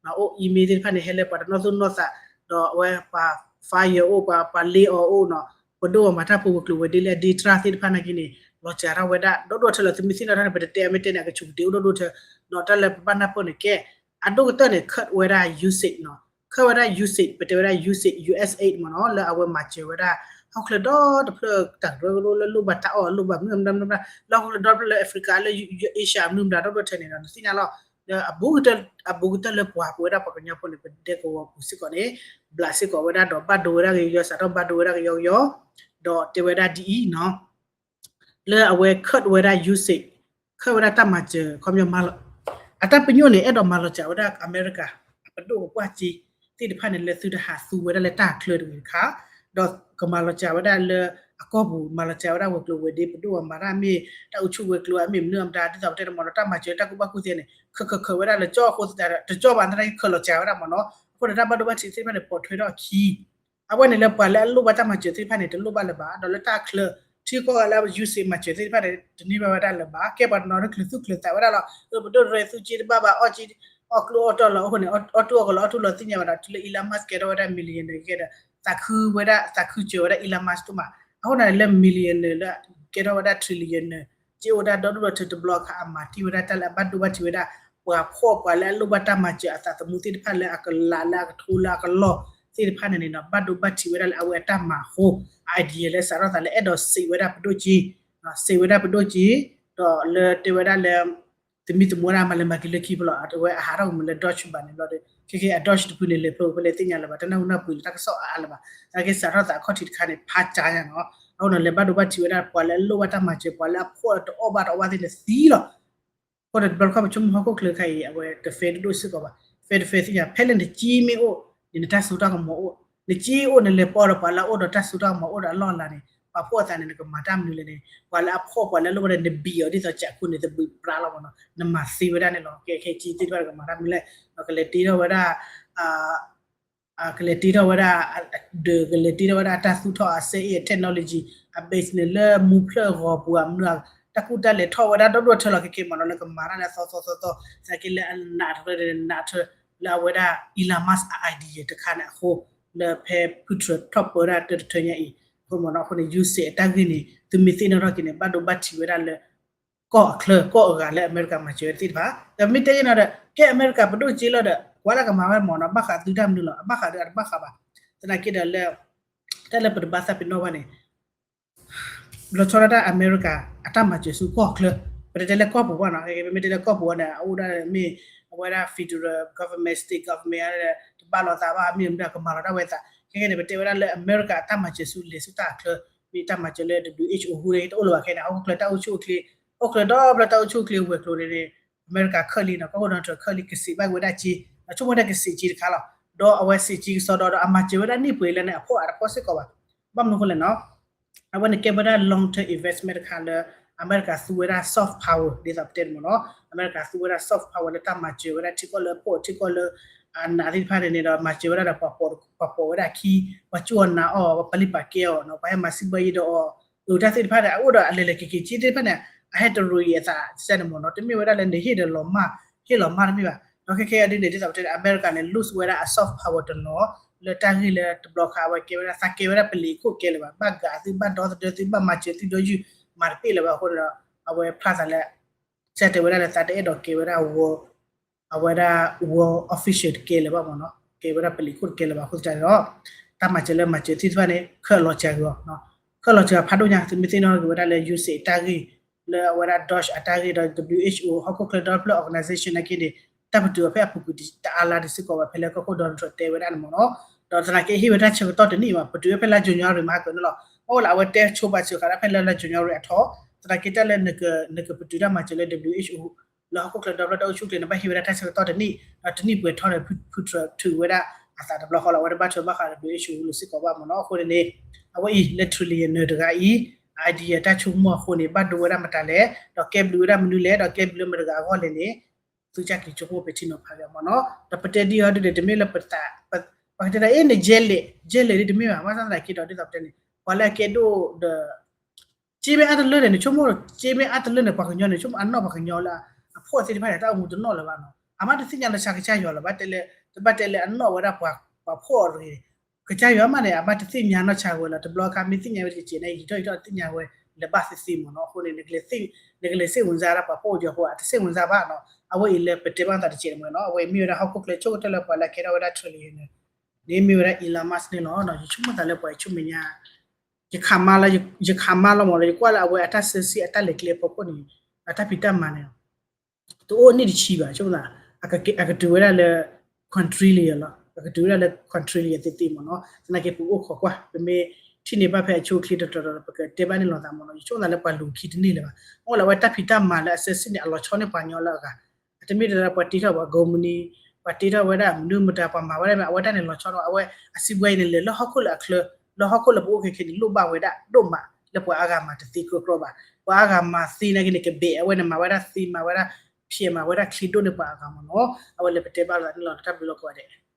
အိၣ် email သ့ၣ်တဖၣ်န့ၣ် ဟဲလၢပှၤတနီၢ်သူၣ်နီၢ်သး ဒီးအဝဲပှၤ fire အိၣ် ပှၤ ပှၤလ့အီၤအိၣ်နီၤ ပဒိၣ်ပှၤမၤတၢ်ဖိဝဲၤကျိၤဝဲၤဒ့လၢအဒ့တြၢ်သ့ၣ်တဖၣ်နာ်က့န့ၣ် လီၤစှၤထီၣ်ဝဲဒၣ် ဒီဒိၣ်ထဲလီၤ သုမ့ၢ်သ့ၣ်နီၣ်ထီၣ်န့ၣ် ပတတဲအမ့ၢ်တဲန့ၣ် အကဆူးကတ့ၤအိၣ်ဒီဒိၣ်ထဲ ဒီးတၢ်လၢပဘၣ်နၢ်ပၢၢ်န့ၣ်ကဲ အဒိၣ်ကတၢၢ်န့ၣ် cut ဝဲဒၣ် usage နီၤ cut ဝဲဒၣ် usage ပတဲဝဲဒၣ် usage USAID မ့ၢ်နီၤ လၢအဝဲမၤစၢၤဝဲဒၣ် ဟီၣ်ခိၣ်ချၢဒီတဖျၢၣ်တၢ်ကရၢကရိလၢလိၣ်ဘၣ်တၢ်အီၣ်လိၣ်ဘၣ်မနုၤမနုၤမနုၤ လၢဟီၣ်ခိၣ်ချၢဒီတဖျၢၣ်လၢ Africa လၢ Asia မနုၤမတၤဒီဒိၣ်ထဲန့ၣ်ဒီး နသ့ၣ်ညါလီၤ လၢအဘူးကတၢၢ် အဘူးကတၢၢ်လၢပှၤပဝဲဒၣ်ပှၤကညီဖိန့ၣ် ပဒဲကဝီၤပူၤစ့ၢ်ကီးန့ၣ် ဘျးစ့ၢ်ကီးဝဲဒၣ်ဒီးဘၣ်ဒိဝဲဒၣ်ကယီကယီ စးထီၣ်ဘၣ်ဒိဝဲဒၣ်ကယီကယီ ဒီးတဲဝဲဒၣ်ဒ်အံၤနီၤ လၢအဝဲ cut ဝဲဒၣ် usage cut ဝဲဒၣ်တၢ်မၤစၢၤ ခီပညီမၤလီၤ အတၢ်ပညိၣ်န့ၣ် အဲၣ်ဒိးမၤလီၤစှၤဝဲဒၣ်အမဲရကၤ အပဒိၣ်ပပှၢ်က့သ့ၣ်တဖၣ်န့ၣ် လၢသုတဟးသူဝဲဒၣ်လၢတၢ်ချၢတဂ့ၤတခါ ဒီးကမၤလီၤစှၤဝဲဒၣ်လၢ အကီၢ်ပူၤ မၤလီၤစှၤဝဲဒၣ်ဝဲၤကျိၤဝဲၤဒ့ ပဒိၣ်အမၤတၢ်မ့ၢ် တၢ်အူဆူၣ်ဝဲၤကျိၤအမ့ၢ်မနုၤအမတၤ ဒ်သိးပတဲန့ၣ်မ့ၢ်နီၤ တၢ်မၤစၢၤတၢ်ကူၣ်ဘၣ်ကူၣ်သ့န့ၣ် ခၢၣ်ခၢၣ်ခၢၣ်ဝဲဒၣ်လၢကၠီအဃိသတးဒီး တကၠီဘၣ်သနာ်က့ ခၢၣ်လီၤစှၤဝဲဒၣ်မ့ၢ်နီၤ အဃိန့ၣ် တၢ်ဘၣ်ဒိဘၣ်ထံးသ့ၣ်တဖၣ်န့ၣ် ပိာ်ထွဲထီၣ်အခံ အဝဲန့ၣ်လၢပှၤလၢအလိၣ်ဘၣ်တၢ်မၤစၢၤသ့ၣ်တဖၣ်န့ၣ် တလိၣ်ဘၣ်လၢၤဘၣ် ဒီးလၢတၢ်ချၢ ထံကီၢ်ဂၤလၢ ယူၢ်စ့ၣ် မၤစၢၤသ့ၣ်တဖၣ်န့ၣ် တန့ၢ်ဘၣ်ဝဲဒၣ်လၢၤဘၣ် ကဲပှၤတနီၤလၢချုးသူၣ်ချုးသးဝဲဒၣ်လီၤ ပဒိၣ်ရဲသူက့တဘၣ်ဘၣ် အီၣ်က့ အီၣ်ကျိၣ်အီၣ်တီၢ်လီၤ အဃိန့ၣ် အီၣ်တူၢ်အီၣ်ကီၤလီၤ အီၣ်တူၢ်လီၤသ့ၣ်ညါဘၣ်ဒီး တုၤလၢ Elon Musk ကဲထီၣ်ဝဲဒၣ် millionaire ကဲဒီး သးခုဝဲဒၣ် သးခုစၢၤဝဲဒၣ် Elon Musk ဒိၣ်မး အဃိန့ၣ်လၢ millionaire လၢ ကဲထီၣ်ဝဲဒၣ် trillionaire က့အိၣ်ဝဲဒၣ်ဒီဒူၣ်ဒီထၢတဘျီခါ အမၤတံၢ်ဝဲဒၣ်တၢ်လၢအဘၣ်ဒိဘၣ်ထံးဝဲဒၣ် ပှၤဖှီၣ်ပှၤလၢအလိၣ်ဘၣ်တၢ်မၤစၢၤအသးသမူသ့ၣ်တဖၣ်လၢအကလးလၢအကထိလၢအကလီၢ်သ့ၣ်တဖၣ်န့ၣ်န့ၣ်ဒီး ဘၣ်ဒိဘၣ်ထံးဝဲဒၣ်လၢအဝဲအတၢ်မၤအဃိ idea လၢစးထီၣ်သးလၢအဲၣ်ဒိးစံးဝဲဒၣ်ပဒိၣ်က့ စံးဝဲဒၣ်ပဒိၣ်က့ ဒီးလၢတဲဝဲဒၣ်လၢ သမံသမိးဝဲဒၣ်မၤလဲၤမၤက့ၤလၢခံဖဲလီၤ အဝဲအဟးထီၣ်ကမုာ်လၢ Doge ဘၣ်န့ၣ်လီၤဒီး ခဲကဲအ Doge တဖုန့ၣ် လဲၤဖျိဖဲလဲၣ်သ့ၣ်ညါလၢၤဘၣ် တနၢ်ဟူနၢ်ပှ့ၤလၢတၢ်ကစီၣ်အါအါလၢၤဘၣ် သနာ်က့စးထီၣ်သးအခီၣ်ထံးတခါန့ၣ် ဖးကၠါညါနီၤ အဃိန့ၣ် လဲၤဘၣ်ဒိဘၣ်ထံးဝဲဒၣ် ပှၤလၢအလိၣ်ဘၣ်တၢ်မၤစၢၤ ပှၤလၢအဖှီၣ်တအီၣ်ဘၣ်တအီဘၣ်သ့ၣ်န့ၣ်သံလီၤ အဃိန့ၣ် တဘျီတခီၣ်ပဆိကမိၣ်ဟီၣ်ခိၣ်ချၢတခါအံၤ အဝဲတ fair ဒိၣ်ဒိၣ်စ့ၢ်ကီးဘၣ် fair တ fair သ့ၣ်ညါ ဖဲလၢနက့မ့ၢ်အိၣ်န့ၣ် နတၢ်စိတၢ်ကမီၤအိၣ် နက့အိၣ်န့ၣ် လဲၤပိာ်ဒီးပှၤလၢအအိၣ်ဒီးတၢ်စိတၢ်ကမီၤအိၣ်ဒီးအလီၢ်အလၤန့ၣ် ပှၤဖှီၣ်အသးန့ၣ် နကမၤတၢ်မနုၤလဲၣ်န့ၣ် ပှၤလၢအဖှီၣ်ပှၤလၢအလိၣ်ဘၣ်ဒီး နဘံၣ်အီၤဒ်သိးကးခိၣ်န့ၣ် သဘုးပြါလီၤမ့ၢ်နီၤ နမၤသ့ဝဲဒၣ်န့ၣ်လီၤ ကဲခဲက့သ့ၣ်တဖၣ်န့ၣ် ကမၤတၢ်မနုၤလဲၣ် ဒီးကလဲၤတ့ထီၣ်ဝဲဒၣ် ကလဲၤတ့ထီၣ်ဝဲဒၣ် ဒီးကလဲၤတ့ထီၣ်ဝဲဒၣ်အတၢ်သူၣ်ထီၣ်အစဲအ့ၣ် technology အ base န့ၣ်လၢမူဖျၢၣ်အဂီၤပူၤအမနုၤ တၢ်ကူၣ်တၢ်လဲၤထီၣ်ဝဲဒၣ်ဒီဒူၣ်ထၢလီၤ ခဲကဲမ့ၢ်နီၤ လၢကမၤတၢ်လၢအသီသီသီသီ သနာ်က့လၢအနးတရၢန့ၣ် နးထၢလၢအဝဲဒၣ် Elon Musk အ idea တခါန့ၣ်အဃိ လၢဖဲဖုထြၢထီၣ်ပၢဒၣ်တၢတထၢညါအံၤ အဃိမ့ၢ်နီၤ အဃိန့ၣ် ယူၢ်စ့ၣ်အတၢ်ဂ့ၢ်န့ၣ် သုမ့ၢ်သ့ၣ်နီၣ်ထီၣ်က့ၤန့ၣ် ဘၣ်ဒိဘၣ်ထံးဝဲဒၣ်လၢ ကီၢ်အချၢ ကီၢ်အဂၤလၢအမဲရကၤမၤစၢၤဝဲသ့ၣ်တဖၣ် ဒီးမ့ၢ်တဲယဲၢ်နီၤဒီး ကဲအမဲရကၤပဒိၣ်က့လီၤဒီး ကွၢ်လၢကမၤဝဲမ့ၢ်နီၤ ဘၣ်ဃးသုတၢ်မနုၤလီၤ အဘၣ်ဃးဒီးအတဘၣ်ဃးဘၣ် သနာ်က့ဒီးလၢ တၢ်လၢပတဘၣ်သးပ့ၤနီၣ်ဘၣ်န့ၣ် လီၤဆီဒၣ်တၢ်အမဲရကၤ အတၢ်မၤစၢၤဆူကီၢ်ချၢ ပတတဲလၢကီၢ်ပူၤဘၣ်နီၤ ပမ့ၢ်တဲလၢကီၢ်ပူၤဘၣ်န့ၣ် အအိၣ်ဒၣ်မ့ၢ် အဝဲဒၣ် federal government state government တဘၣ်လိာ်သးဘၣ် မ့ၢ်မ့ၢ်ကမၤလီၤတၢ်ဝဲသး ခဲကဲန့ၣ် ပတဲဝဲဒၣ်လၢအမဲရကၤအတၢ်မၤစၢၤဆူလဲၤဆူတၢ်အချၢ မ့ၢ်တၢ်မၤစၢၤလၢ WHO ဟူန့ၣ် တအိၣ်လၢၤဘၣ်ခဲန့ၣ် ဟီၣ်ခိၣ်ချၢတၢ်အိၣ်ဆူၣ်အိၣ်ချ့ ဟီၣ်ခိၣ်ချၢဒီဖျၢၣ်တၢ်အိၣ်ဆူၣ်အိၣ်ချ့ဝဲၤကျိၤန့ၣ်န့ၣ် အမဲရကၤခၢၣ်လံနီၤ ကီၢ်ခိၣ် Donald Trump ခၢၣ်လံ ကစံးဘၣ်က့ၤဝဲဒၣ်က့ ဒီးဆိကမိၣ်ဒၣ်ကစံးက့တခါလီၤ ဒီးအဝဲစံးက့ကစီဒီးဒီးအမၤစၢၤဝဲဒၣ်န့ၢ်ပှဲၤလၢန့ၣ် အဖှီၣ်အတဖှီၣ်စ့ၢ်ကီးဘၣ် ဘၣ်မနုၤအဃိလဲၣ်နီၤ အဝဲန့ၣ်ကဲဝဲဒၣ် long term investment တခါလၢ အမဲရကၤသူဝဲဒၣ် soft power ဒ်သိးပတဲန့ၣ်မ့ၢ်နီၤ အမဲရကၤသူဝဲဒၣ် soft power လၢတၢ်မၤစၢၤဝဲဒၣ်ထံကီၢ်လၢအဖှီၣ်ထံကီၢ်လၢ အနးသ့ၣ်တဖၣ်န့ၣ်န့ၣ်ဒီး မၤစၢၤဝဲဒၣ်ဒီး ပှၤပိာ်ဝဲဒၣ်အခံ ပှၤစူၢ်အီၤနာ်အီၤ ပှၤပာ်လုၢ်ပာ်ကဲအီၤနီၤ ပှၤဟဲမၤစံးဘၢယံၤဒီးအီၤ အတၢ်သ့ၣ်တဖၣ်န့ၣ် အအိၣ်ဒီးအလဲၤလဲၤက့ၤက့ၤက့သ့ၣ်တဖၣ်န့ၣ် အဟဲတရူးအံၤအသးစဲန့ၣ်မ့ၢ်နီၤ တမ့ၢ်ဝဲဒၣ်လၢနဟ့ၣ်ဒီးလီၤမၢ် ဟ့ၣ်လီၤမၢ်တမ့ၢ်ဘၣ် ဒီးခဲခဲအံၤဒ်န့ၣ် ဒ်သိးပတဲန့ၣ် အမဲရကၤန့ၣ် lose ဝဲဒၣ်အ soft power တနီၤ လၢတၢ်ဂ့ၢ်လၢတဘျီခါအဝဲကဲဝဲဒၣ် သးကဲဝဲဒၣ်ပလံးခိၣ်ကဲလၢၤဘၣ် ဘၣ်ဂာ်သုဘၣ်ဒီသဒၢသုဘၣ်မၤစၢၤသုဒီးယုၢ် မၤတပ့ၢ်လၢၤဘၣ်အဃိန့ၣ်ဒီး အဝဲဖျါသးလၢ စဲတဲဝဲဒၣ်လၢသးတအဲၣ်ဒိးကဲဝဲဒၣ် world အဝဲဒၣ် world official တကဲလၢၤဘၣ်မ့ၢ်နီၤ ကဲဝဲဒၣ်ပလံးခိၣ်တကဲလၢၤဘၣ်အဃိသတးန့ၣ်ဒီး တၢ်မၤစၢၤလၢမၤစၢၤသ့ၣ်တဖၣ်န့ၣ် ခၢၣ်လီၤစှၤက့ၤအီၤ ခၢၣ်လီၤစှၤဖးဒိၣ်ညါ သုမ့ၢ်သ့ၣ်နီၣ်က့ၤဝဲဒၣ်လၢ ယူၢ်စ့ၣ် အတၢ်ဂ့ၢ် လၢအဝဲဒၣ် Doge အတၢ်ဂ့ၢ်ဒီး WHO ဟီၣ်ခိၣ်ချၢဒီဖျၢၣ် organization နာ်က့န့ၣ် တၢ်ပတုာ်အီၤဖဲအပူၤကွံာ်တအါလါဒံးစ့ၢ်ကီးဘၣ် ဖဲလၢကီၢ်ခိၣ် Donald Trump တဲဝဲဒၣ်န့ၣ်မ့ၢ်နီၤ ဒီးသနာ်က့ဟ့ၣ်ဝဲတၢ်ဆၢကတီၢ်တနံၣ်ဘၣ် ပတုာ်ဝဲဖဲလါ January မၤဟါကၢန့ၣ်လီၤ မ့ၢ်လၢအဝဲတဲဆိပာ်စၢၤဃာ်ဒၣ်ဖဲလၢလါ January အထီၣ် သနာ်က့တၢ်လၢ နကပတုာ်တၢ်မၤစၢၤလၢ WHO လၢဟီၣ်ခိၣ်ချၢဒီဖျၢၣ်တၢ်အိၣ်ဆူၣ်အိၣ်ချ့န့ၣ် ဘၣ်ဟ့ၣ်ဝဲဒၣ်တၢ်ဆၢကတီၢ်တနံၣ် ဒီးတနံၣ်ပှဲၤထီၣ်န့ၣ် ဖုထြၢး ထုးဝဲဒၣ်အသးတဘျီဃီလီၤ အဝဲတဘၣ်ထွဲဘၣ်ဃးဒီး WHO လၢၤစ့ၢ်ကီးဘၣ်မ့ၢ်နီၤ အဃိန့ၣ်န့ၣ် အဝဲအံၤလၢ trillionaire တဂၤအံၤ idea တၢ်ဆိကမိၣ်အဃိန့ၣ် ဘၣ်ဒိဝဲဒၣ်မတၤလဲၣ် ဒီးကဲဘျုးဝဲဒၣ်မနုၤလဲၣ် ဒီးကဲဘျုးလၢမတၤတဂၤအဂီၢ်လဲၣ်န့ၣ် သုကစၢ်က့ၤဆိကမိၣ်ပဲာ်ထံနီၤဖးက့ၤမ့ၢ်နီၤ ဒီးပတဲဒ်အံၤဒ်န့ၣ် တမ့ၢ်လၢပသး ပကတဲဒ်အံၤန့ၣ် ယဲလဲၣ် ယဲလဲၣ်ဒ်တမ့ၢ်ဘၣ် ဘၣ်ဆၣ်သနာ်က့ဒီး ဒ်သိးပတဲန့ၣ် ပှၤလၢအကဲဒိၣ်ဒီး က့မ့ၢ်အါတလၢန့ၣ် နဆိကမိၣ် က့မ့ၢ်အါတလၢန့ၣ် ပှၤကညီန့ၣ် ဆိကမိၣ်အနီၢ်ပှၤကညီလၢအဖှီၣ်သ့ၣ်တဖၣ်န့ၣ် တၢ်အိၣ်မူတနီၣ်လၢၤဘၣ်နီၤ အမ့ၢ်တသ့ၣ်ညါလၢဆါကစၢ်ယွၤလၢၤဘၣ် တဲလၢ တဘၣ်တဲလၢအနီၣ်ဝဲဒၣ်ပှၤဖှီၣ်အရ့ ကစၢ်ယွၤမးန့ၣ် အမ့ၢ်တသ့ၣ်ညါနီၢ်ဆါဝဲလၢ တဘျီခါမ့ၢ်သ့ၣ်ညါဝဲတက့ၢ်န့ၣ် ယံာ်ထီၣ်ယံာ်ထီၣ်သ့ၣ်ညါဝဲလၢၤဘၣ်သ့ၣ်သ့ၣ်မ့ၢ်နီၤ အဃိန့ၣ် နကလဲၤစ့ၣ်ဝင်စားဒၣ်ပှၤဖှီၣ်အိၣ်က့ၤအဃိ အတစ့ၣ်ဝင်စားဘၣ်နီၤ အဝဲအံၤလၢပတဲဘၣ်သးတက့ၢ်န့ၣ်မ့ၢ်နီၤ အဝဲအံၤမ့ၢ်ဝဲဒၣ်ဟီၣ်ခိၣ်ချၢဆိကတၢၢ်လၢပှၤလၢအကဲထီၣ်ဝဲဒၣ် trillionaire န့ၣ်မ့ၢ်ဝဲဒၣ် Elon Musk န့ၣ်လီၤ ယဆိကမိၣ်သးလၢပှၤအံၤဆူမဲာ်ညါ ယခးမါလီၤ ယခးမါလီၤမ့ၢ်လၢ ယကွၢ်လၢအဝဲအတၢ်ဆၢဆံအတၢ်လဲၤကျဲအဖီခိၣ်န့ၣ် အတၢ်ဖံးတၢ်မၤန့ၣ် တအိၣ်နံၣ်တဆံဘၣ် ဆိကမိၣ်သး အကတုၤဝဲဒၣ်လၢ quadrillion လီၤ အကတုၤဝဲဒၣ်လၢ quadrillion သ့ၣ်သ့ၣ်မ့ၢ်နီၤ သနာ်က့ပအိၣ်ခိးကွၢ် ပမ့ၢ်ထံၣ်န့ၢ်ဘၣ်ဖဲအဆိအချ့တတီၤတီၤ ပကတဲဘၣ်န့ၣ်လီၤသးမ့ၢ်နီၤ ယဆိကမိၣ်သးလၢပှၤလူၤခံတန့ၢ်လၢၤဘၣ် အဃိလၢအဝဲတၢ်ဖံးတၢ်မၤလၢအဆၢဆံန့ၣ် အလီၤဆီန့ၢ်ပှၤကညီလၢအဂၤ အတမ့ၢ်တၢ်လၢပှၤတ့ထီၣ်ပှၤကိးမုၢ်နံၤ ပှၤတ့ထီၣ်ဝဲဒၣ်မနုၤမတၤ ပှၤမၤဝဲဒၣ်မ့ၢ် အဝဲတၢ်န့ၣ်လီၤဆီန့ၢ် အဝဲအစံးဘှဲအံၤန့ၣ် လဲၤလၢဟီၣ်ခိၣ်လၢအချၢ လၢဟီၣ်ခိၣ်လၢပအိၣ်ခဲခဲန့ၣ် လိၣ်ဘၣ်ဝဲဒၣ်ဒိၣ်မး လၢပှၤအါဂၤမၤတသ့ကၢကီဘၣ်. ပှၤအါဂၤမၤသ့နာ်က့န့ၣ် ကဘဲးအဝဲန့ၣ် မၤဝဲဒၣ်သ့ မၤဝဲဒၣ်ဖျဲး မၤဝဲဒၣ်ချ့ဒိၣ်န့ၢ်ပှၤအဂၤမ့ၢ်နီၤ. အဝဲလၢပတဲဘၣ်လိာ်သးန့ၣ်လီၤ. တၢ်ဘျုးလီၤကိးဂၤဒဲး.